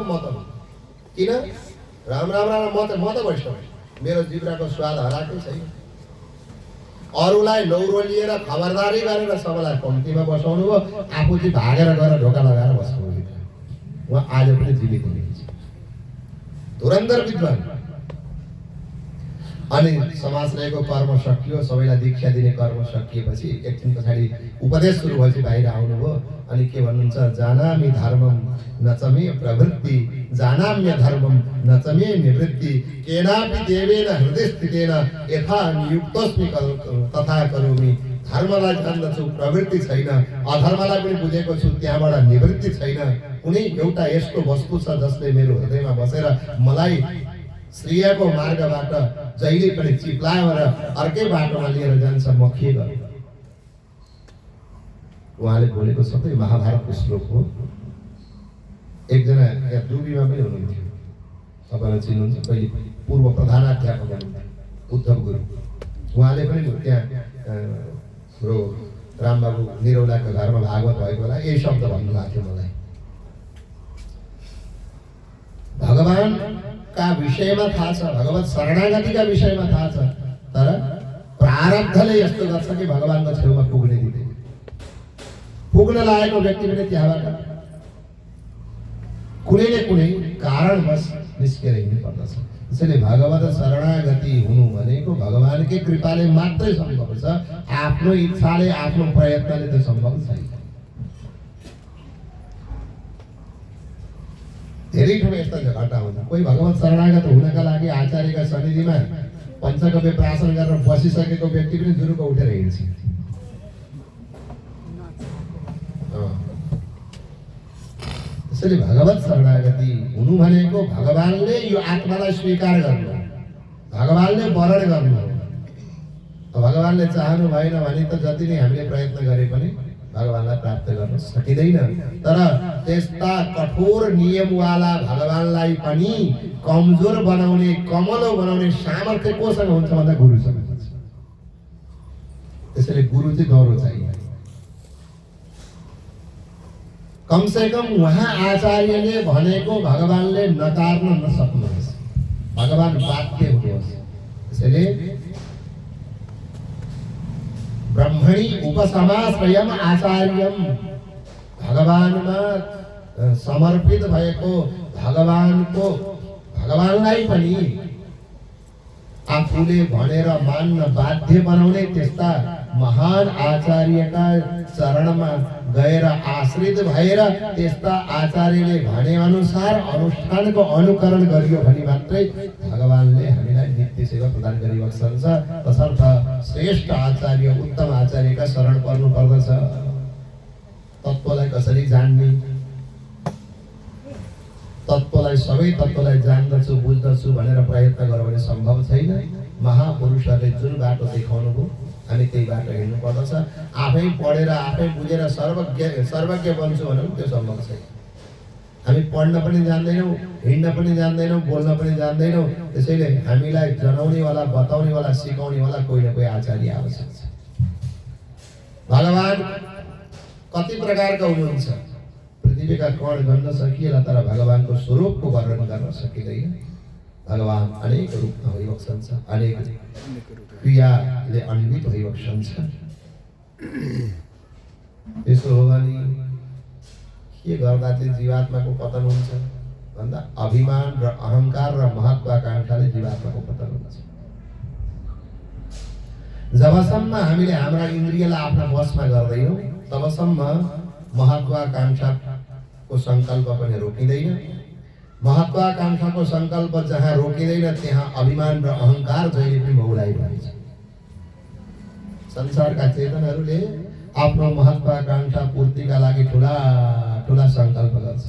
म त किन राम राम राम म त वैष्णव, मेरो जिब्राको स्वाद हराएकै छैन। अरूलाई लौरो लिएर खबरदारी गरेर सबैलाई कम्तीमा बसाउनु भयो, आफू चाहिँ भागेर गएर ढोका लगाएर बस्नु। उहाँ आज पनि जीवित हुनुहुन्छ, धुरन्धर विद्वान। अनि समाजको कर्म सकियो, सबैलाई दीक्षा दिने कर्म सकिएपछि एकछिन पछाडि उपदेश सुरु भएपछि बाहिर आउनुभयो। अनि के भन्नुहुन्छ, जानामि धर्मम नचमे प्रवृत्ति, जानाम्य धर्मम नचमे निवृत्ति, केनापि देवेन हृदय स्थितेन यथा नियुक्तोस्मि तथा करोमि। धर्मलाई जान्दछु, प्रवृत्ति छैन, अधर्मलाई पनि बुझेको छु, त्यहाँबाट निवृत्ति छैन। कुनै एउटा यस्तो वस्तु छ जसले मेरो हृदयमा बसेर मलाई श्रेयको मार्गबाट जहिले पनि चिप्लाएर अर्कै बाटोमा लिएर जान्छ, म के गर्नु। उहाँले बोलेको सबै महाभारतको श्लोक हो। एकजना यहाँ डुबीमा पनि हुनुहुन्थ्यो, तपाईँलाई चिन्नुहुन्छ, पहिले पूर्व प्रधानाध्यापक हुनुहुन्थ्यो उद्धव गुरु। उहाँले पनि त्यहाँ हाम्रो रामबाबु निरौलाको घरमा भागवत भएको बेला यही शब्द भन्नुभएको थियो मलाई, भगवानका विषयमा थाहा छ, भगवत शरणागतिका विषयमा थाहा छ, तर प्रारब्धले यस्तो गर्छ कि भगवानको छेउमा पुग्ने दिँदैन। पुग्न लागेको व्यक्ति पनि त्यहाँबाट कुनै न कुनै कारणवश निस्केर हिँड्नु पर्दछ। त्यसैले भगवत शरणागति हुनु भनेको भगवानकै कृपाले मात्रै सम्भव छ, आफ्नो इच्छाले आफ्नो प्रयत्नले त सम्भव छैन। धेरै ठाउँमा यस्ता घटना हुन्छ, कोही भगवत शरणागत हुनका लागि आचार्यका सन्निधिमा पञ्चगव्य प्राशन गरेर बसिसकेको व्यक्ति पनि जुरुको उठेर हिँड्छ। त्यसैले भगवत शरणागति हुनु भनेको भगवानले यो आत्मालाई स्वीकार गर्नु, भगवानले वरण गर्नु। भगवानले चाहनु भएन भने त जति नै हामीले प्रयत्न गरे पनि भगवानलाई प्राप्त गर्न सकिँदैन। तर त्यस्ता कठोर नियमवाला भगवानलाई पनि कमजोर बनाउने, कमलो बनाउने सामर्थ्य कोसँग हुन्छ भन्दा गुरुसँग हुन्छ। त्यसैले गुरु चाहिँ डरो चाहियो। कम से कम वहाँ आचार्यले भनेको भगवानले नकार्न नसक्नुहोस्, भगवान बाध्य हुनुहोस्। त्यसैले ब्रह्मणि उपसमाश्रयम आचार्यम, भगवानमा समर्पित भएको भगवानलाई पनि आफूले भनेर मान्न बाध्य बनाउने त्यस्ता महान आचार्यका चरणमा गएर आश्रित भएर त्यस्ता आचार्यले भने अनुसार अनुष्ठानको अनुकरण गरियो भने मात्रै भगवानले हामीलाई नित्य सेवा प्रदान गरिबक्छन्छ। तसर्थ श्रेष्ठ आचार्य, उत्तम आचार्यका शरण पर्नु पर्दछ। तत्त्वलाई कसरी जान्ने, तत्त्वलाई सबै तत्त्वलाई जान्दछु बुझ्दछु भनेर प्रयत्न गर्यो भने सम्भव छैन। महापुरुषहरूले जुन बाटो देखाउनु भयो हामी त्यही बाटो हिँड्नु पर्दछ। आफै पढेर आफै बुझेर सर्वज्ञ बन्छु भने त्यो सम्भव छैन। हामी पढ्न पनि जान्दैनौँ, हिँड्न पनि जान्दैनौँ, बोल्न पनि जान्दैनौँ। त्यसैले हामीलाई जनाउनेवाला, बताउनेवाला, सिकाउनेवाला कोही न कोही आचार्य आवश्यक छ। भगवान कति प्रकारका हुनुहुन्छ, पृथ्वीका कण गन्न सकिएला, तर भगवानको स्वरूपको वर्णन गर्न सकिँदैन। भगवान अनेक रूपमा भइबक्छन्छ, अनेक क्रियाले अन्वित भइबक्छन्छ। त्यसो हो भने के गर्दा चाहिँ जीवात्माको पतन हुन्छ भन्दा अभिमान र अहंकार र महत्वाकांक्षाले जीवात्माको पतन हुन्छ। जबसम्म हामीले हाम्रा इन्द्रियलाई आफ्ना वशमा गर्दैनौँ तबसम्म महत्वाकांक्षाको सङ्कल्प पनि रोकिँदैन। महत्वाकांक्षाको सङ्कल्प जहाँ रोकिँदैन त्यहाँ अभिमान र अहंकार जहिले पनि मौलाइरहन्छ। संसारका चेतनहरूले आफ्नो महत्वाकांक्षा पूर्तिका लागि ठुला ठुला सङ्कल्प गर्छ।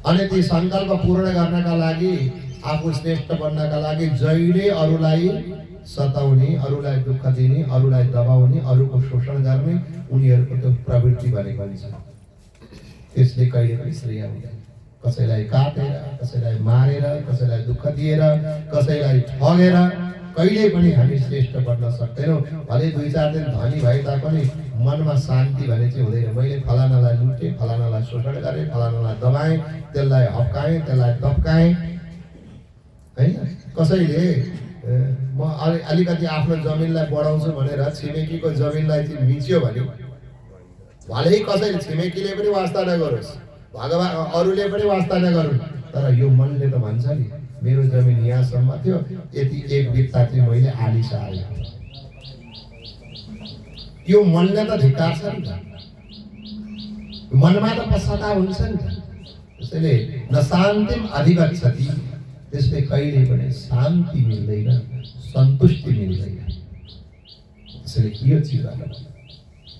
अनि ती सङ्कल्प पूर्ण गर्नका लागि, आफू श्रेष्ठ बन्नका लागि जहिले अरूलाई सताउने, अरूलाई दुःख दिने, अरूलाई दबाउने, अरूको शोषण गर्ने उनीहरूको त्यो प्रवृत्ति भनेको हुन्छ। त्यसले कहिले पनि श्रेय हुँदैन। कसैलाई काटेर, कसैलाई मारेर, कसैलाई दुःख दिएर, कसैलाई ठगेर कहिले पनि हामी श्रेष्ठ बन्न सक्दैनौँ। भले 2-4 दिन धनी भए तापनि मनमा शान्ति भने चाहिँ हुँदैन। मैले फलानालाई लुटेँ, फलानालाई शोषण गरेँ, फलानालाई दबाएँ, त्यसलाई हप्काएँ, त्यसलाई दप्काएँ, होइन? कसैले म अलिकति आफ्नो जमिनलाई बढाउँछु भनेर छिमेकीको जमिनलाई चाहिँ मिच्यो भने भले कसैले छिमेकीले पनि वास्ता नगरोस्, भगवान अरूले पनि वास्ता नगरून्, तर यो मनले त भन्छ नि मेरो जमिन यहाँसम्म थियो, यति 1 बित्ता चाहिँ मैले आली सारेँ। यो मनले त धिक्कार छ नि त, मनमा त पश्चाताप हुन्छ नि त। त्यसैले न शान्तिम अधिगच्छति, त्यसले कहिले पनि शान्ति मिल्दैन, सन्तुष्टि मिल्दैन। त्यसैले यो चिजबाट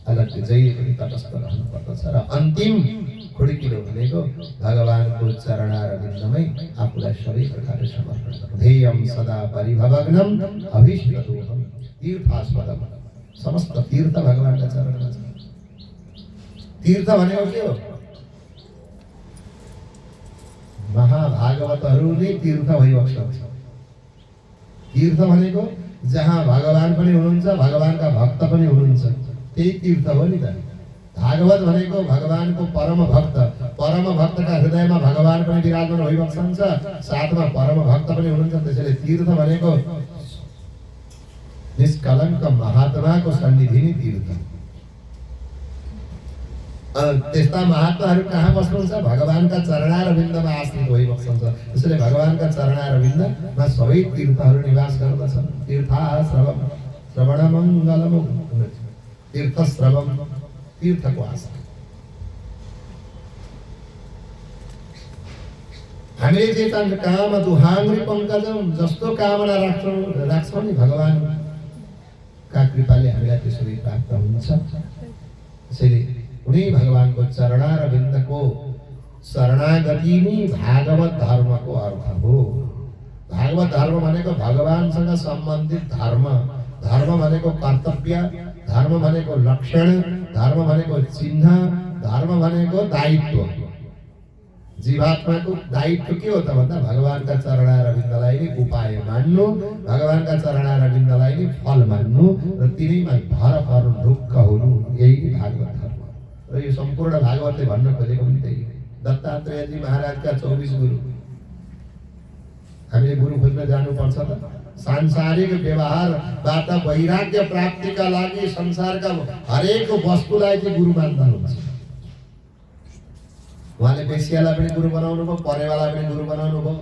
अलग्गै जहिले पनि तटस्थ रहनु पर्दछ र अन्तिम खुड्किलो भनेको भगवानको चरणारविन्दमै आफूलाई सबै प्रकारले समर्पण गर्नु। ध्येयम सदा परिभवग्नम अभीष्टदोहम तीर्थास्पदम। समस्त तीर्थ भगवानका चरणमा छ। तीर्थ भनेको के हो? महाभागवतहरू नै तीर्थ भइबस्छ। तीर्थ भनेको जहाँ भगवान पनि हुनुहुन्छ, भगवानका भक्त पनि हुनुहुन्छ, त्यही तीर्थ हो नि त। भागवत भनेको भगवानको परम भक्त, परम भक्तका हृदयमा भगवान पनि विराजमान भइबस्नुहुन्छ, साथमा परम भक्त पनि हुनुहुन्छ। त्यसैले तीर्थ भनेको निष्कलङ्क महात्माको सन्निधि नै तीर्थ। त्यस्ता महात्माहरू कहाँ बस्नुहुन्छ? भगवानका चरणारविन्दमा आश्रित भइबस्नुहुन्छ। त्यसैले भगवानका चरणारविन्दमा सबै तीर्थहरू निवास गर्दछन्। तीर्थाश्रवम श्रवणमङ्गलम, तीर्थश्रवम तीर्थको आशा। हामीले चाहिँ चाहन्छ काम दुहाङ्ग्री पङ्कजम, जस्तो कामना राख्छौँ नि भगवानका कृपाले हामीलाई त्यसरी प्राप्त हुन्छ। त्यसैले उनी भगवानको चरणारविन्दको शरणागति नै भागवत धर्मको अर्थ हो। भागवत धर्म भनेको भगवानसँग सम्बन्धित धर्म। धर्म भनेको कर्तव्य, धर्म भनेको लक्षण, धर्म भनेको चिन्ह, धर्म भनेको दायित्व। जीवात्माको दायित्व के हो त भन्दा भगवानका चरणारविन्दलाई नै उपाय मान्नु, भगवानका चरणारविन्दलाई नै फल मान्नु र तिनैमा भर पर्नु, ढुक्क हुनु, यही भागवत धर्म। र यो सम्पूर्ण भागवतले भन्न खोजेको पनि त्यही। दत्तात्रेयजी महाराजका 24 गुरु। हामीले गुरु खोज्न जानुपर्छ त। सांसारिक व्यवहारबाट वैराग्य प्राप्तिका लागि संसारका हरेक वस्तुलाई चाहिँ गुरु मान्दा हुन्छ। उहाँले वेश्यालाई पनि गुरु बनाउनु भयो, परेवालाई पनि गुरु बनाउनु भयो,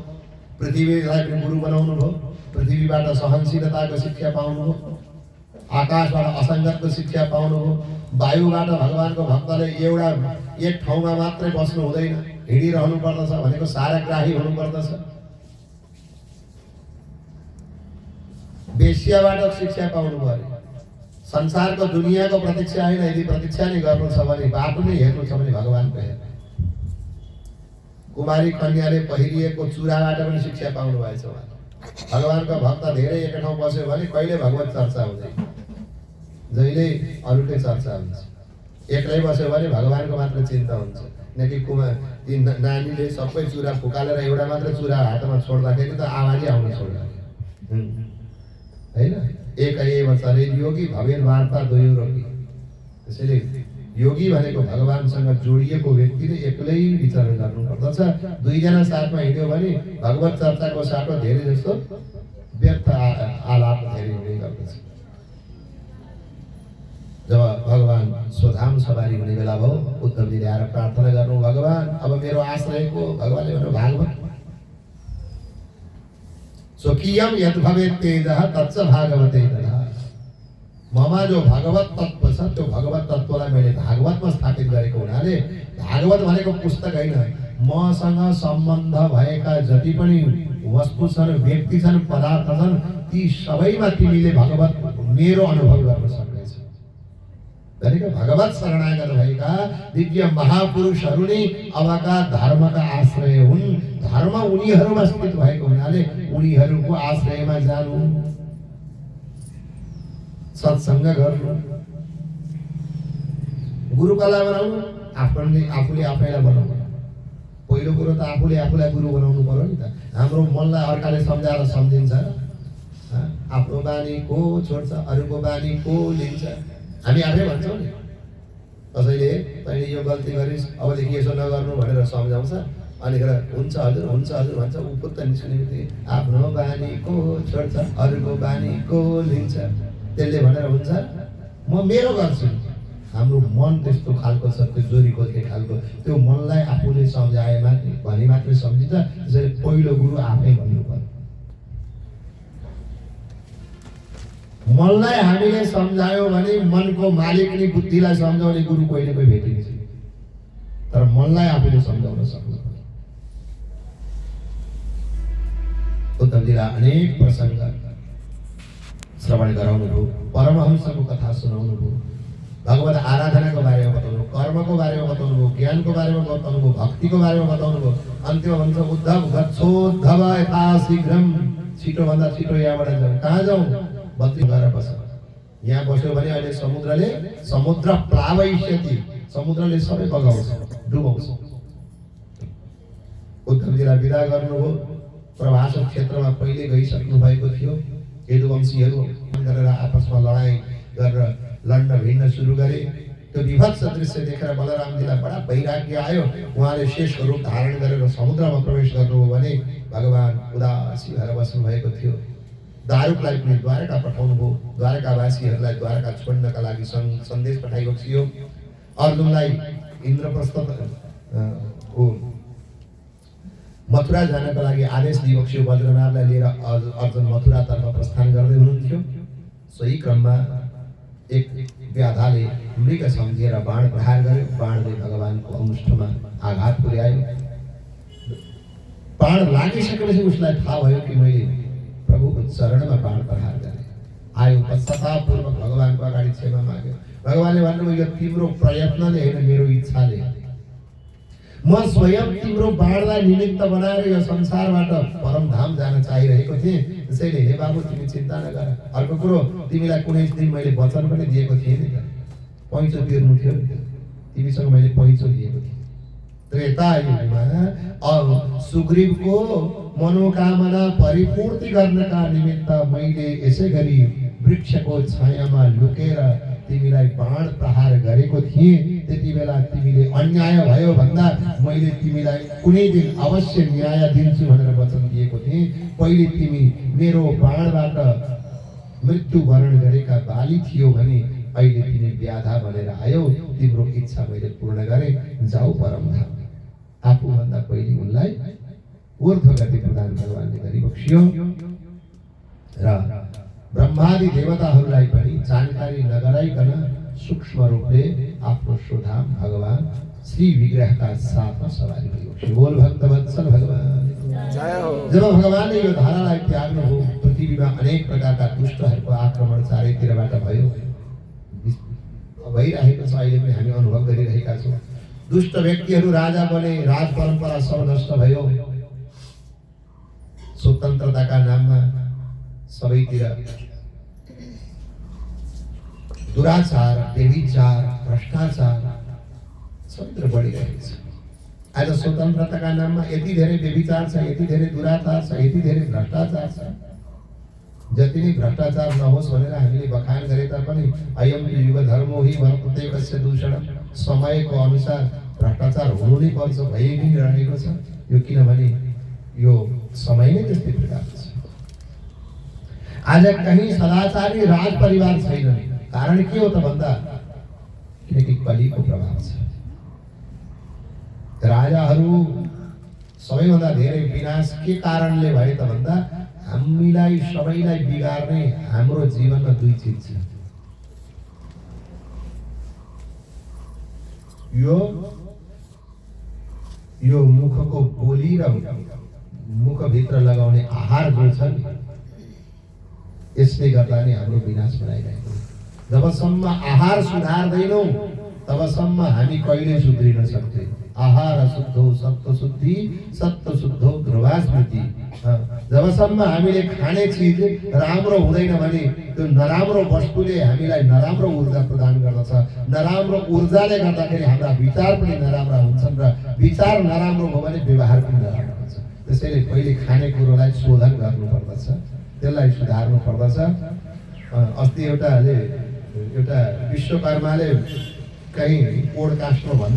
पृथ्वीलाई पनि गुरु बनाउनु भयो। पृथ्वीबाट सहनशीलताको शिक्षा पाउनु भयो, आकाशबाट असङ्गतको शिक्षा पाउनु भयो, वायुबाट भगवानको भक्तले एक ठाउँमा मात्रै बस्नु हुँदैन, हिँडिरहनु पर्दछ भनेको साराग्राही हुनु पर्दछ। वेश्याबाट शिक्षा पाउनु पर्यो। संसारको दुनियाँको प्रतीक्षा होइन, यदि प्रतीक्षा नै गर्नु छ भने, बाटो नै हेर्नु छ भने भगवानको हेर्नु। कुमारी कन्याले पहिरिएको चुराबाट पनि शिक्षा पाउनु भएछ उहाँले। भगवानको भक्त धेरै एक ठाउँ बस्यो भने कहिले भगवत चर्चा हुँदैन, जहिले अरूकै चर्चा हुन्छ। एक्लै बस्यो भने भगवानको मात्र चिन्ता हुन्छ। किनकि ती नानीले सबै चुरा फुकालेर एउटा मात्र चुरा हातमा छोड्दाखेरि त आवाजै आउन छोड्यो होइन। एक एव चरेन योगी भवेन वार्ता द्वयो रोगी। त्यसैले योगी भनेको भगवानसँग जोडिएको व्यक्तिले एक्लै विचरण गर्नुपर्दछ। 2 जना साथमा हिँड्यो भने भगवत चर्चाको साटो धेरै जस्तो व्यर्थ आलाप धेरै हुने गर्दछ। जब भगवान स्वधाम सवारी हुने बेला भयो, उद्धवजीले आएर प्रार्थना गर्नु, भगवान अब मेरो आश्रयको, भगवानले भन्नु भागवत स्वकीयम यद भवेत् तेजः तच्च भागवते दधाति। ममा जो भगवत तत्व छ त्यो भगवत तत्वलाई मैले भागवतमा स्थापित गरेको हुनाले, भागवत भनेको पुस्तक होइन, मसँग सम्बन्ध भएका जति पनि वस्तु छन्, व्यक्ति छन्, पदार्थ छन्, ती सबैमा तिमीले भगवत मेरो अनुभव गर्न सक्नेछौ। भनेको भगवत शरणागत भएका दिव्य महापुरुषहरू नै अबका धर्मका आश्रय हुन्। धर्म उनीहरूमा स्थित भएको हुनाले उनीहरूको आश्रयमा जानु। सत्सङ्ग गर्नु, गुरु कसलाई बनाउनु? आफूले आफैलाई बनाउनु। पहिलो कुरो त आफूले आफूलाई गुरु बनाउनु पर्यो नि त। हाम्रो मनलाई अर्काले सम्झाएर सम्झिन्छ। आफ्नो बानी को छोड्छ, अरूको बानी को लिन्छ? हामी आफै भन्छौँ नि। कसैले तैँले यो गल्ती गरिस्, अबदेखि यसो नगर्नु भनेर सम्झाउँछ। अनिखेर हुन्छ हजुर भन्छ, ऊ पुत्त निस्किने बित्तिकै आफ्नो बानी को छोड्छ, अरूको बानी को लिन्छ, त्यसले भनेर हुन्छ? म मेरो गर्छु। हाम्रो मन त्यस्तो खालको छ, त्यो जोरी खोज्ने खालको। त्यो मनलाई आफूले सम्झाए भने मात्रै सम्झिन्छ। त्यसैले पहिलो गुरु आफै भन्नु पर्यो। मनलाई हामीले सम्झायो भने मनको मालिकले बुद्धिलाई सम्झाउने गुरु कहिले कोही भेटिन्छ। तर मनलाई आफूले सम्झाउन सक्नु पर्यो। उद्धवजीलाई अनेक प्रसङ्ग श्रवण गराउनुभयो, परमहंसको कथा सुनाउनुभयो, भगवत आराधनाको बारेमा बताउनु, कर्मको बारेमा बताउनुभयो, ज्ञानको बारेमा बताउनुभयो, भक्तिको बारेमा बताउनुभयो। अन्त्यमा भन्छ उद्धव गच्छोद्धव यथा शीघ्रम, छिटोभन्दा छिटो यहाँबाट जाउँ। कहाँ जाउँ? बद्री गएर बस। यहाँ बस्यो भने अहिले समुद्र प्लावयिष्यति, समुद्रले सबै बगाउँछ, डुबाउँछ। उद्धवजीलाई विदा गर्नुभयो। प्रभास क्षेत्रमा पहिले गइसक्नु भएको थियो। यदुवंशीहरू गरेर आपसमा लडाइँ गरेर लड्न भिड्न सुरु गरे। त्यो विभत्स दृश्य देखेर बलरामजीलाई बडा वैराग्य आयो। उहाँले शेषको रूप धारण गरेर समुद्रमा प्रवेश गर्नुभयो भने भगवान उदासी भएर बस्नु भएको थियो। दारुकलाई पनि द्वारका पठाउनु भयो। द्वारकावासीहरूलाई द्वारका छोड्नका लागि सन्देश पठाएको थियो। अर्जुनलाई इन्द्रप्रस्थ मथुरा जानका लागि आदेश दिएको वज्रनाथलाई लिएर अर्जुन मथुरातर्फ प्रस्थान गर्दै हुनुहुन्थ्यो। सोही क्रममा एक व्याधाले मृग सम्झेर बाण प्रहार गर्यो। बाणले भगवानको अंशमा आघात पुर्यायो। बाण लागिसकेपछि उसलाई थाहा भयो कि मैले प्रभुको चरणमा बाण प्रहार गरेँ। आयो, पश्चातापपूर्वक भगवानको अगाडि क्षमा माग्यो। भगवानले भन्नुभयो यो तिम्रो प्रयत्नले होइन, मेरो इच्छाले। म स्वयं तिम्रो बाणलाई निमित्त बनाएर यो संसारबाट परमधाम जान चाहिरहेको थिएँ। त्यसैले हे बाबु तिमी चिन्ता नगर। अर्को कुरो, तिमीलाई कुनै दिन मैले वचन पनि दिएको थिएँ नि त, पैँचो तिर्नु थियो नि त, तिमीसँग मैले पैँचो दिएको थिएँ। त्रेता युगमा सुग्रीवको मनोकामना परिपूर्ति गर्नका निमित्त मैले यसै गरी वृक्षको छायामा लुकेर तिमीलाई बाण प्रहार गरेको थिएँ। त्यति बेला तिमीले अन्याय भयो भन्दा मैले तिमीलाई कुनै दिन अवश्य न्याय दिन्छु भनेर वचन दिएको थिएँ। पहिले तिमी मेरो बाणबाट मृत्यु वरण गरेका बाली थियो भने अहिले तिमी व्याधा बनेर आयौ। तिम्रो इच्छा मैले पूर्ण गरेँ, जाऊ परमधाम। आफूभन्दा पहिले उनलाई ऊर्ध्व गति प्रदान भगवानले गरिबक्सियो र ब्रह्मादि देवताहरूलाई पनि जानकारी नगराइकन सूक्ष्म रूपले आफ्नो स्वधाम भगवान श्री विग्रहका साथमा सवारी गरिबक्सियो। बोल भक्तवत्सल भगवान जय हो। जब भगवानले यो धारालाई त्याग्नु हो, पृथ्वीमा अनेक प्रकारका दुष्टहरूको आक्रमण चारैतिरबाट भयो, भइरहेको छ। अहिले पनि हामी अनुभव गरिरहेका छौँ। दुष्ट व्यक्तिहरू राजा बने, राज परम्परा सब नष्ट भयो। स्वतन्त्रताका नाममा सबैतिर दुराचार, व्यभिचार, भ्रष्टाचार सबैतिर बढिरहेको छ। आज स्वतन्त्रताका नाममा यति धेरै व्यभिचार छ, यति धेरै दुराचार छ, यति धेरै भ्रष्टाचार छ। जति नै भ्रष्टाचार नहोस् भनेर हामीले बखान गरे तापनि अयम युग धर्मो हि वर्तते कस्य दूषणम, समयको अनुसार भ्रष्टाचार हुनु नै पर्छ, भइ नै रहेको छ। यो किनभने यो समय नै त्यस्तै प्रकारको छ। आज कहीँ सदाचारी राज परिवार छैन। कारण के हो त भन्दा किनकि कलिको प्रभाव छ। राजाहरू सबैभन्दा धेरै विनाश के कारणले भए त भन्दा हामीलाई सबैलाई बिगार्ने हाम्रो जीवनमा दुई चिज छ। यो मुखको बोली र मुखभित्र लगाउने आहार जो छ नि, यसले गर्दा नै हाम्रो विनाश बनाइरहेको। जबसम्म आहार सुधार्दैनौँ तबसम्म हामी कहिल्यै सुध्रिन सक्दैनौँ। आहार शुद्धो सत्व शुद्धि सत्व शुद्धो ध्रुवास्मृति। जबसम्म हामीले खाने चिज राम्रो हुँदैन भने त्यो नराम्रो वस्तुले हामीलाई नराम्रो ऊर्जा प्रदान गर्दछ। नराम्रो ऊर्जाले गर्दाखेरि हाम्रा विचार पनि नराम्रा हुन्छन् र विचार नराम्रो भयो भने व्यवहार पनि नराम्रो हुन्छ। त्यसैले पहिले खाने कुरोलाई शोधन गर्नुपर्दछ, त्यसलाई सुधार्नु पर्दछ। अस्ति एउटा विश्वकर्माले कहीँ पोडकास्टमा भन्दै